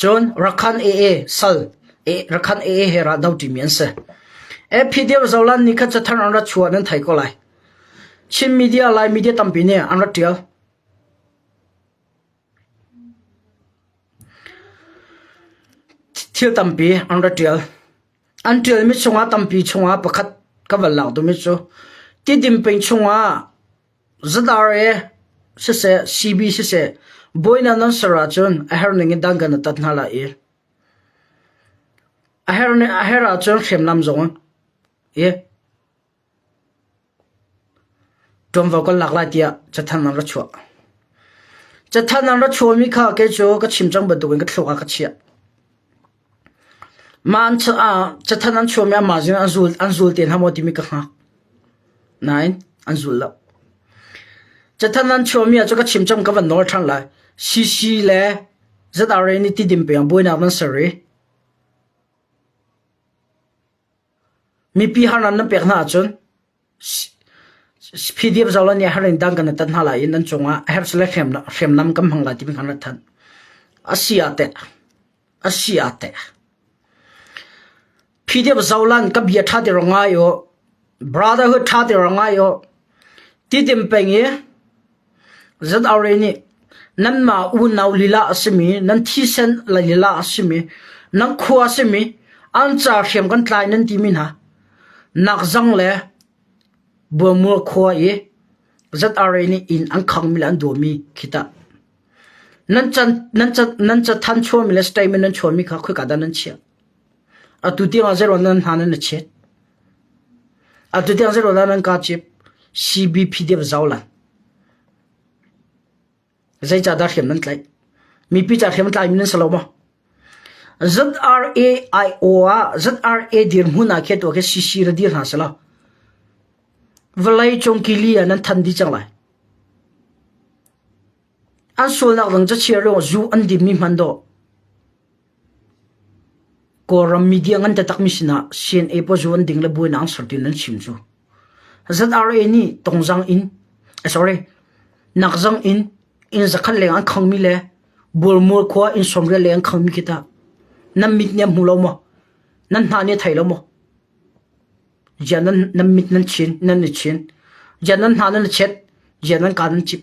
cun Rakhan AA sal Rakhan AA he ra do ṭimi an si. APDF Zolan nih khan cathar an ra chuah nan thei ko lai. Chin media Lai media tampi nih an ra ṭial. Thil tampi an ra ṭial. An ṭialmi chungah tampi chungah pakhat ka van lak duhmi cu. Tidim peng chungah ZRA siseh, CB siseh, buainak nan ser ahcun a herh ning in dan kan tat hna lai i a herh ahcun hriamnam zong i ṭuanvo kan lak lai tiah cathanh an ra chuah. Cathanh an ra chuahmi kha kei cu ka chim cang bantukin ka thluak ah ka chiah. Mah an cathanh an chuahmi amah zing an zul an zul te hna maw timi ka hngak. Nain an zul lo. Cathanh an chuahmi ah cu ka chim cang ka van nawl ṭhan lai. CC le ZRA nih tidim peng buainak nan ser i Mipi harnak nan pek hna ahcun PDF zohlan nih har in dang kan tat hna lai i nan cungah a herh le hriamnam kan hmang lai timi kha rat than. A si ah teh. A si ah teh. PDF zohlan ka bia tha ti ro ngai u. Brotherhood tha ti ro ngai u. Titim peng i ZRA nih nanmah unau lila a simi, nan thisen lila a simi, nan khua a simi, an ca hriam kan tlai nan timi hna nakzang le Bualmual khua i ZRA nih inn an khangmi le an duahmi khi tah nan can nan ca nan cathan chuahmi le statement nan chuahmi kha khoika dah nan chiah? Atu tiang ah zeiruang nan hna nan i chet? Atu tiang zeiruang dah nan kaa cip? CBPDF zau lan. Zeicahdah hriam nan tlaih? Mipi ca hriam tlaimi nan si lo maw? ZRAIO ah ZRA dirhmun ah khi tuah khi CC ra dir hna selaw vawlei cung kili ah nan than dih cang lai. An sualnak dang ca chia lawng zu an dimmi hman dawh. Kawlram media ngan taktakmi sinah CNA pawl zu an ding le buainak an ser tiin an chim cu. ZRA nih Tongzang in, sorry, Nakzang in inn zakhat leng an khangmi le Bualmual khua inn 90 leng an khangmi khi tah nan mit nih a hmu lo maw? Nan hna nih a thei lo maw? Ziah nan, nan mit nan chin, nan i chin. Ziah nan hna nan i chet, ziah nan ka nan cip.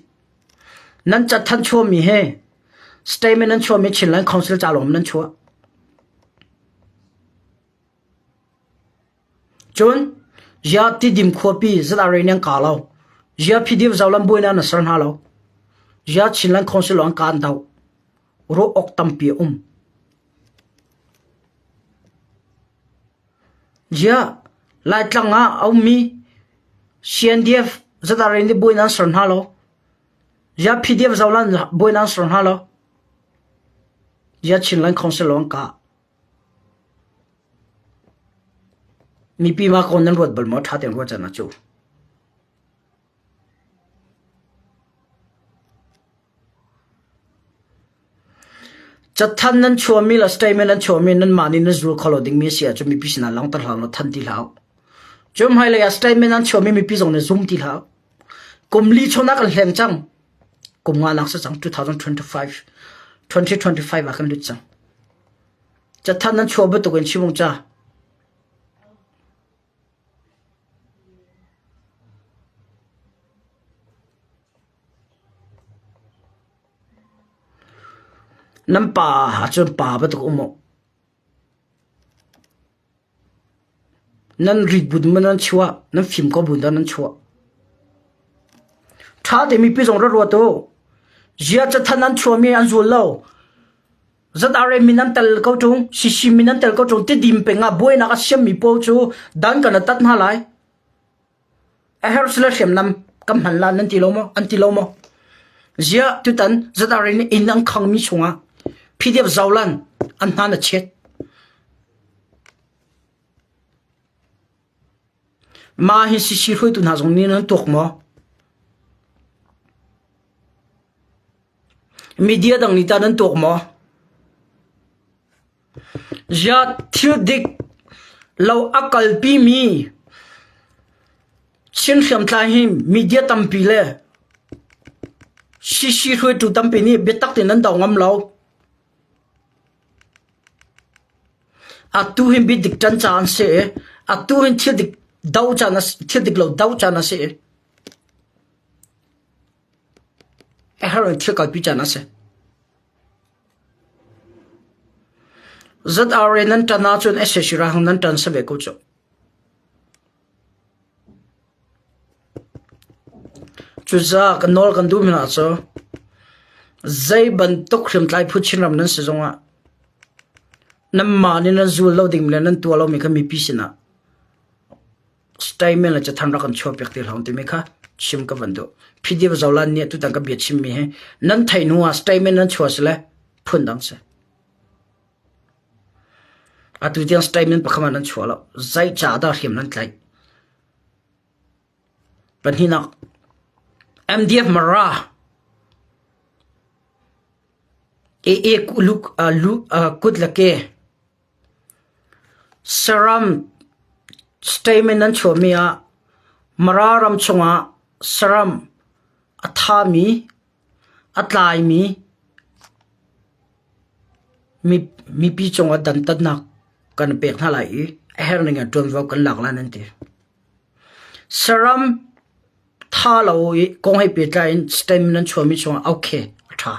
Nan cathanh chuahmi he statement nan chuahmi Chinland Council ca lawng nan chuah. Cun zia Tidim khuapi ZRA nih an ka lo. Zia PDF zolam buainak na ser hna lo. Zia Chinland Council an kaan do. Ruah awk tampi a um. Zia Laitlang ah a ummi CNDF ZRA nih buainak an ser hna lo. Zia PDF zolan buainak an ser hna lo. Zia Chinland Council an kah. Mipi mah ko nan ruat bal maw? Ṭha tein ruat caan ah cu. Cathanh nan chuahmi le statement nan chuahmi nanmah nih nan zul kho lo dingmi a si ahcun mipi sinah langhter hlah law thanh ti hlah u. Cu hmailei ah statement nan chuahmi mipi zong nih zum ti hlah u. Kum li chung ah kan hleng cang. Kum nga nak si cang 2025 2025 ah kan lut cang. Cathanh nan chuah bantuk in chim ca. Nan pa ahcun pa bantuk um u. Nan rit bu in nan chuah, nan fim ko bu in dah nan chuah. Ṭha te mipi zong ra ruat u. Zia cathanh an chuahmi an zul lo. ZRA min an tel ko ṭung, CC min an tel ko ṭung, Tidim peng ah buainak a siammi pawl cu dan kan tat hna lai. A herh sile hriamnam kan hman la nan ti lo maw? An ti lo maw? Ziah tutan ZRA nih inn an khangmi chungah PDF zolan an hna na chiat. Mah hi CC hruaitu hna zong nih nan tuak maw? Media dang nih tah nan tuak maw? Ziah thil dik lo a kalpimi Chin hriamtlai hi media tampi le CC hruaitu tampi nih biatak tein nan do ngam lo. Atu hin biadik ṭan caan a si i atu hin thil dik do caan a si, thil dik lo do caan a si i a herh in thil kalpi caan a si. ZRA nan ṭan ahcun sac ralhrang nan ṭan si ve ko cu. Cucaah ka nawl kan duh hna cu zei bantuk hriamtlai phu Chinram nan si zongah nanmah nih nan zul lo ding le nan tuah lomi kha mipi sinah statement le cathanh rak kan chuahpiak ti hlah timi kha chim ka van duh. PDF Zolan nih tutan ka bia chimmi hi nan theih hnu ah statement nan chuah si le phun dang si. Atu tiang statement pakhat hmanh nan chuah lo. Zei ca dah hriam nan tlaih? Pahnihnak, MDF Mara AA luk, uh, lu, uh, kut le ke saram statement nan chuahmi ah Mara ram chungah saram a thami a tlaimi mipi cungah dantatnak kan pek hna lai i a herh ning in ṭuanvo kan lak lai nan ti. Saram tha lo i kong he pehtlai in statement nan chuahmi chungah okay a ṭha.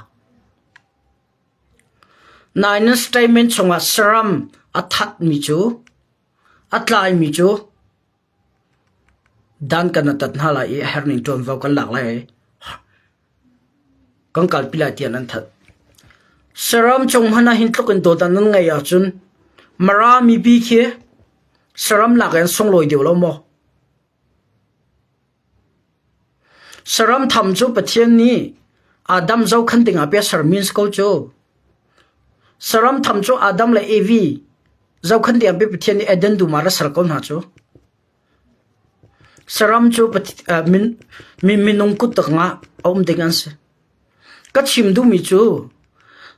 Nain nan statement chungah saram a thatmi cu a tlaimi cu Dan kan tat hna lai i a herhning ṭuanvo kan lak lai i kan kalpi lai tiah nan thanh. Saram cung hmanh ah hin tluk in dawt nan ngeih ahcun Mara mipi khi saram lak in sunglawi deuh lo maw? Saram tham cu Pathian nih Adam zohkhan dingah pia sermi an si ko cu. Saram tham cu Adam le Evi zohkhan dingah pia Pathian nih Eden dum ah ra ser ko hna cu. Saram cu minung kut tangah a um ding an si. Ka chim duhmi cu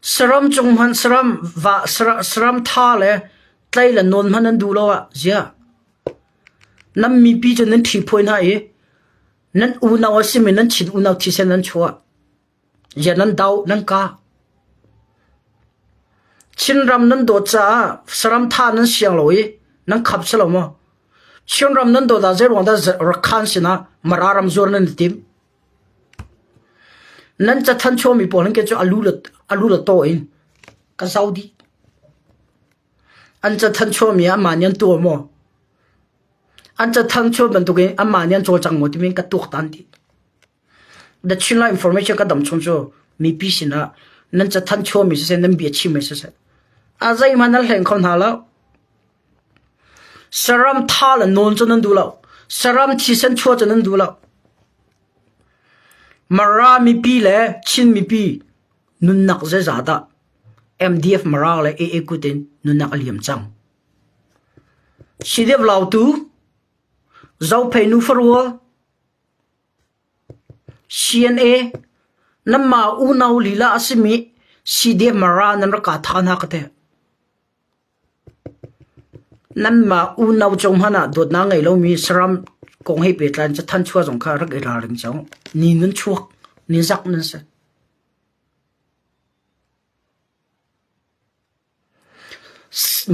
saram cung hmanh saram va saram tha le tlei le nawn hmanh an duh lo ah ziah nan mipi cu nan ṭhi phuai hna i nan unau a simi nan chin unau thisen nan chuah. Ziah nan doh nan kah. Chinram nan dawt caah saram tha nan siang lo i nan khap si lo maw? Chinram nan dawt ah zeiruang dah Rakhan sinah Mara ram zuar nan i tim? Nan cathan chuahmi pawl hin cu alu le alu le taw in ka zau dih. An cathan chuahmi ah amah nih an tuah maw? An cathan chuah bantukin amah nih an cawlcang maw timi ka tuaktan dih. The Chinland information ka dam chung cu mipi sinah nan cathanh chuahmi siseh nan bia chimmi siseh a zeihmanh nan hleng kho hna lo. Saram tha le nawn cu nan duh lo. Saram thisen chuah cu nan duh lo. Mara mipi le Chin mipi nunnak zeizah dah MDF Mara le AA kut in nunnak a liam cang. CDF Lautu, Zophei Nufarual, CNA nanmah unau lila a simi CDF Mara nan rak kah than hna ka ti. Nanmah unau cung hmanh ah dawtnak ngei lomi saram kong he pehtlai in cathanh chuah zong kha rak i ralring cang. Ni nan chuak, ni zak nan si.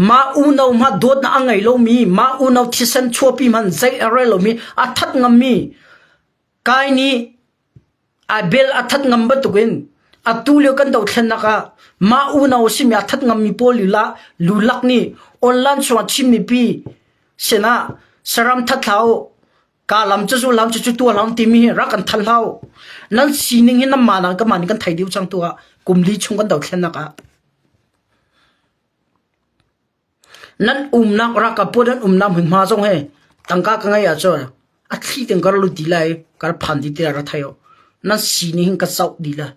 Mah unau hmanh dawtnak a ngei lomi, mah unau thisen chuahpi hmanh zei a rel lomi, a that ngammi Kai nih Abel a that ngam bantukin atu lio kan dothlennak ah mah unau a simi a that ngammi pawl lila lulak nih online chungah Chin mipi sinah saram that hlah u, ka lam cu zu lam cu cu tua lam timi hi rak kan than hlah u. Nan sining hi nan mah nan kan mah nih kan thei dih cang tu ah kum li chung kan dothlennak ah nan umnak ralkap pawl nan umnak hmunhma zong hi tangka ka ngeih ahcun a thli tein ka ra lut dih lai ka ra phan dih ti lai ra thei u. Nan sining hin ka zoh dih lai.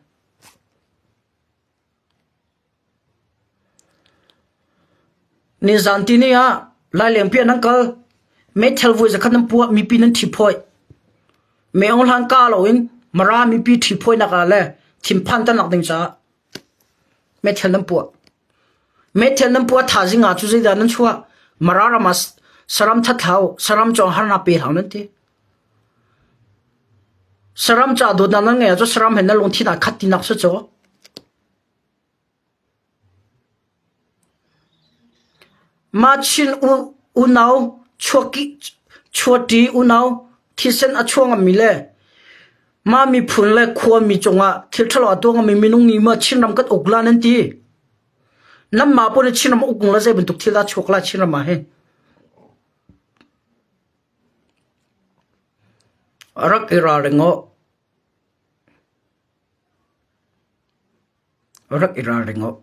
Nizan tini ah Lailengpi ah nan kal. Meithal voi zakhat nan puah, mipi nan ṭhiphawi. Meaung hlan ka loin Mara mipi ṭhiphawinak ah le thinphan tanak ding caah meithal nan puah. Meithal nan puah thazing ah cu zeidah nan chuah? Mara ram ah saram that hlah saram cawng harnak pe hlah nan ti. Saram ca dawtnak nan ngeih ahcun saram he na lungthin aa khat tinak si cu. Mah Chin unau chuahṭi unau thisen a chuah ngammi le mah miphun le khuami cungah thil ṭhalo a tuah ngammi minung nih maw Chinram kan uk la nan ti? Nanmah pawl nih Chinram uk la zei bantuk thil dah chuak la Chinram ah hin? Rak i ralring u. Rak i ralring uh.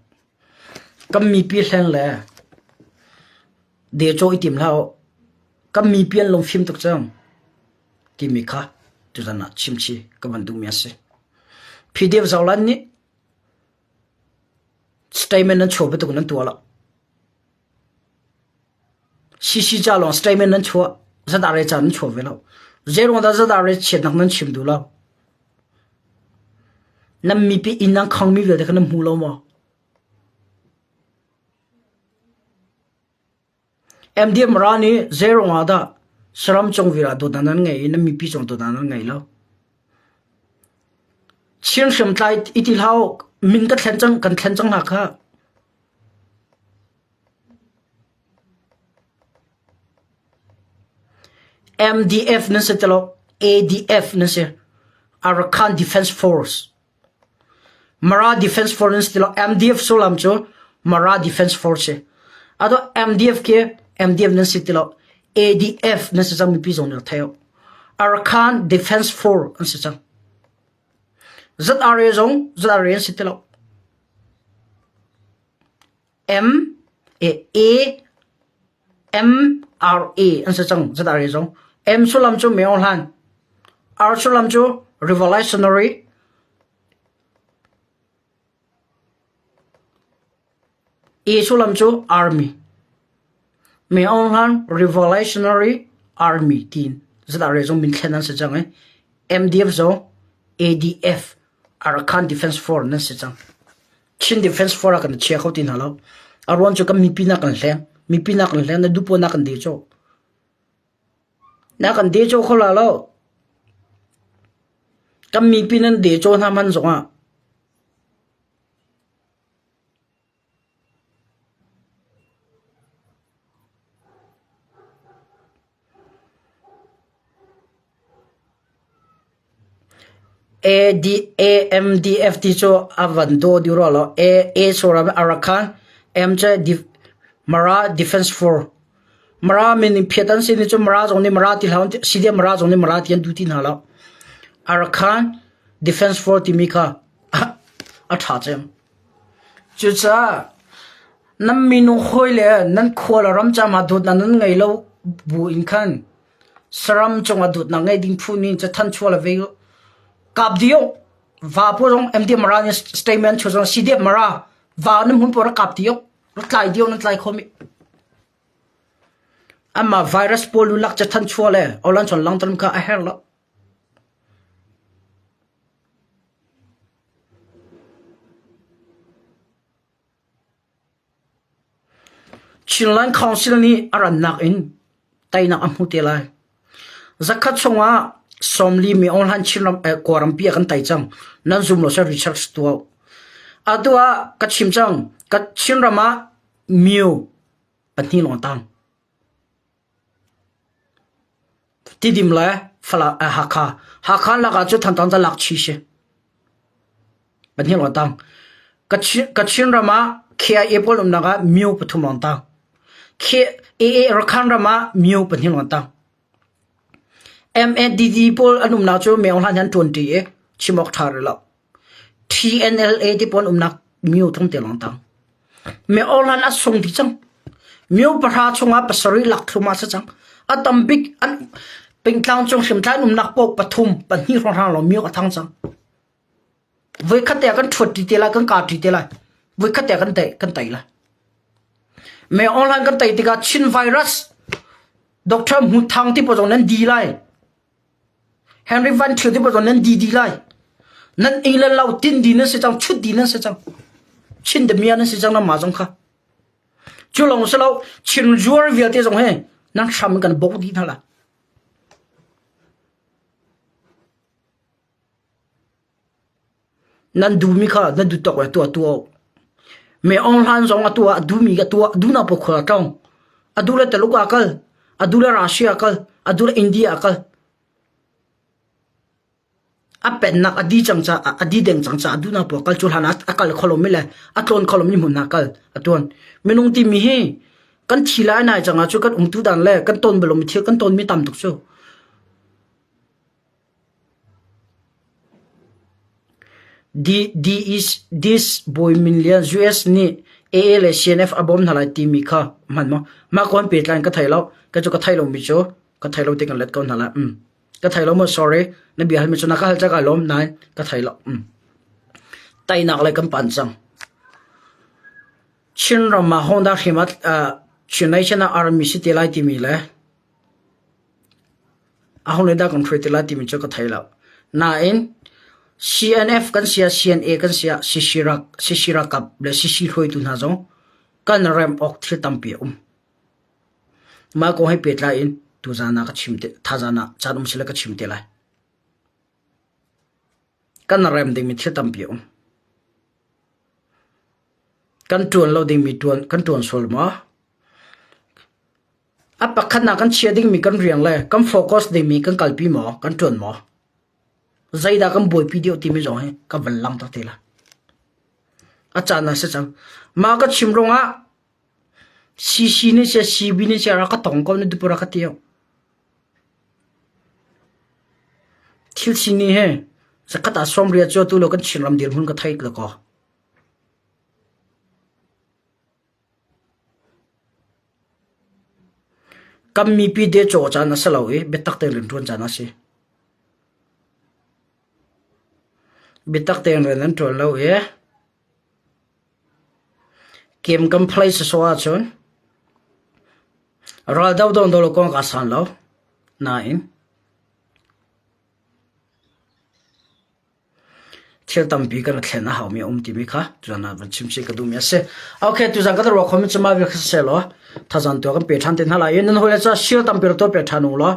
Kan mipi hleng le decaw i tim hlah uh. Kan mipi an lungfim tuk cang timi kha tuzan ah chimchi ka van duhmi a si. PDF Zolan nih statement nan chuah bantuk nan tuah lo. CC ca lawng statement nan chuah zadare ca nan chuah ve lo. Zeiruang dah zadare chiatnak nan chim duh lo? Nan mipi inn nan khangmi vialte kha nan hmu lo maw? MDM ra nih zeiruang ah dah saram cung vir ah dawtnak nan ngei i nan mipi cung dawtnak nan ngei lo? Chin hriamtlai i ti hlah u, min ka thlen cang, kan thlen cang hna kha. MDF nan si ti lo, ADF nan si. Arakan Defense Force. Mara Defense Force nan si ti lo, MDF sullam cu Mara Defense Force si. Ado MDF ke MDF nan si ti lo, ADF nan si cang mipi zong nih thei Arakan Defense Force an si cang. ZRA zong ZRA an si ti lo. M A M R A an si cang ZRA zong. M sullam cu Myo Hlan. R sullam cu Revolutionary A sullam cu Army. Myo Hlan Revolutionary Army tiin ZRA zong min thlen an si cang i MDF zong ADF Arakan Defense Force nan si cang. Chin Defense Force ah kan chia kho ti hna lo. A ruang cu kan mipi nak kan hleng. Mipi nak kan hleng na dupo nak kan de cho. Na kan de cho kho la lo. Kan mipi nan de cho hna man zong ah AMDF ti cu a van daw dih rua lo. A A sawram Arakan, M cu Mara Defense Force. Mara min in phiat an si ni cu Mara zong nih Mara ti hlah CDF Mara zong nih Mara ti an duh ti hna lo. Arakan Defense Force timi kha a ṭha cem. Cucaah nan minung hawi le nan khua le ram caah dawtnak nan ngei lo bu in khan saram cungah dawtnak ngei ding phu nih cathanh chuah le ve kap dih va pawl zong MD Mara nih statement chuah zong CDF Mara va nan hmun pawl rak kap dih rak tlai dih nan tlai kho mi amah virus pawl lu lak cathanh chuah le olan chon langter kha a herh lo. Chinland Council nih a rannak in teinak a hmu te lai. Zakhat chungah sawmli mi online Chinram eh, Kawlrampi ah kan tei cang. Nan zum lo seh research tuah. Atu ah ka chim cang. Ka Chinram ah myo pahnih lawng tang. Tidim le Hakha. Hakha lakah cu Thantlang ca lak chih si. Pahnih lawng tang. Kachin ram ah KIA pawl umnak ah myo pathum lawng tang. AA Rakhine ram ah myo pahnih lawng tang. MNDD pawl an umnak cu Myo Hlan an ṭuanṭi i chim awk ṭha rih lo. TNLA ti pawl umnak myo tlawmte lawng tang. Myo hlan a sung dih cang. Myo pahra chungah pasarih lak thlum ah si cang. A tam bik an pingtlang cung hrimtlai umnak paoh pathum pahnih hrawnghrang lawng myo a thang cang. Voikhat te ah kan ṭhuat ṭi te lai, kan kar ṭi te lai. Voikhat te ah kan tei, kan tei lai. Myo hlan kan tei tikah Chin virus Dr. Hmu Thang ti pawl zong nan di lai. Henry Van Thio ti pawl nan di di lai. Nan ei le lo tin di nan si cang, chut di nan si cang. Chin de mia nan si cang nan mah zong kha. Cu lawng si lo, Chin zuar vialte zong he nan hram kan bok dih hna la. Nan duhmi kha nan duh tawk le tuah tuah u. Me Aung Hlan zong a tuah, a duhmi a tuah, duhnak paoh khual a tlawng. A duh le Taluk ah a kal, a duh le Russia a kal, a duh le India a kal. A pennak a di cang caah, a di deng cang caah a duhnak paoh a kal. Cu hlan ah a kal kho lomi le a tlawn kho lomi hmun ah a kal, a tuan. Minung timi hi kan thi lai nai cang ah cu kan umtu dan le kan tawn bal lomi thil kan tawnmi tam tuk cu. D, D is this Bawi Min Lian US nih AA le CNF a bawm hna lai timi kha hman maw? Mah kawn pehtlai in ka thei lo. Ka cu ka thei lomi cu ka thei lo ti kan let ko hna lai. Mm. Ka thei lo maw sorry. Na bia halmi cu na ka hal cak lawm nain ka thei lo. Mm. Teinak le kan pan cang. Chinram ah Honda hrim ah Chin Nation ah army si te lai timi le aho nih dah kan hruai te lai timi cu ka thei lo. Nain CNF kan si ah CNA kan si ah CC rak CC ralkap le CC hruaitu hna zong kan rem awk thil tampi a um. Mah kong he pehtlai in tuzaan ah ka chim te thazaan ah caan um sile ka chim te lai. Kan rem dingmi thil tampi a um. Kan ṭuan lo dingmi ṭuan kan ṭuan sual maw? A pakhatnak kan chia dingmi kan riang le kan focus dingmi kan kalpi maw? Kan ṭuan maw? Zeidah kan buaipi deuh timi zong hi ka van langhter te lai. A caan a si cang. Mah ka chim ruangah CC nih seh CB nih seh rak ka tong ko na dupura ka ti. Thil sining he zakhat ah 80 cu atu lio kan Chinram dirhmun ka thei lo kaw. Kan mipi decaw caan a si lo i biatak tein rianṭuan caan a si. Biatak tein rian an ṭuan lo i Kem kan phlei sawsawh ahcun raldo dawng lo kong kaa san lo. Nain thil tampi kan thlen a haumi a um timi kha tuzan ah van chim chih ka duhmi a si. Okay, tuzan kan ruah khomi cu mah vial kha siseh law thazang tu kan pe ṭhan te hna lai i nan hawile cu share tampi rak tuah piak ṭhan u law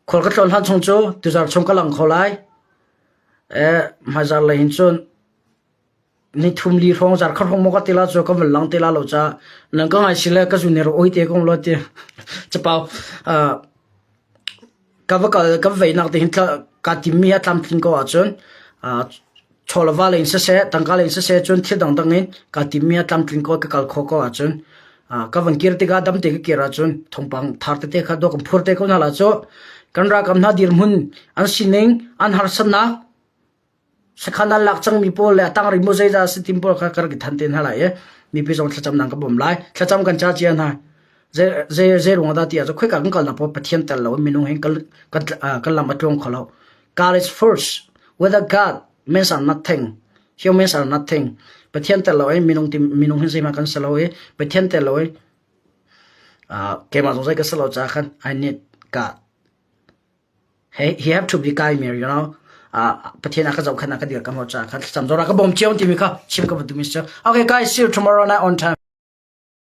khual ka tlawn hlan chung cu tuzar chung ka lang kho lai. Eh, hmaizar lei hin cun ni thum li hrawng zar khat hrawng maw ka ti la cu ka van lang te la lo ca nan ka ngai si le ka zu ne ro oi te kong lo ti chapau ka va kal ka vei nak te hin ka tim mi a tlamtling ko ahcun chawlava lei in siseh tangka lei in siseh cun thil dangdang in ka tim mi a tlamtling ko ka kal kho ko ahcun ka van kir tikah dam te ka kir ahcun thawngpang thar tete kha dawh kan phur te ko hna la cu kan ralkap hna dirhmun an sining an harsatnak Sakhan an lak cangmi pawl le a tang rih mu zeizah a si tim pawl kha ka rak i than te hna lai i mipi zong thlacam nan ka bawm lai. Thlacam kan ca cia hna. Zei zei zei ruang dah ti ahcun khoika kan kalnak paoh Pathian tel lo in minung hin kan kan kan lam a tluang kho lo. God is first. Without God, men are nothing. Humans are nothing. Pathian tel lo in minung ti minung hin zeihmanh kan si lo i Pathian tel lo in keimah zong zei ka si lo caah khan I need God. He he have to be kind you know. Uh, Pathian a ka zohkhan a ka dir ka mo cha kha thlacam zora ka bawm cio timi kha chim ka duh mi si. Okay guys, see you tomorrow night on time.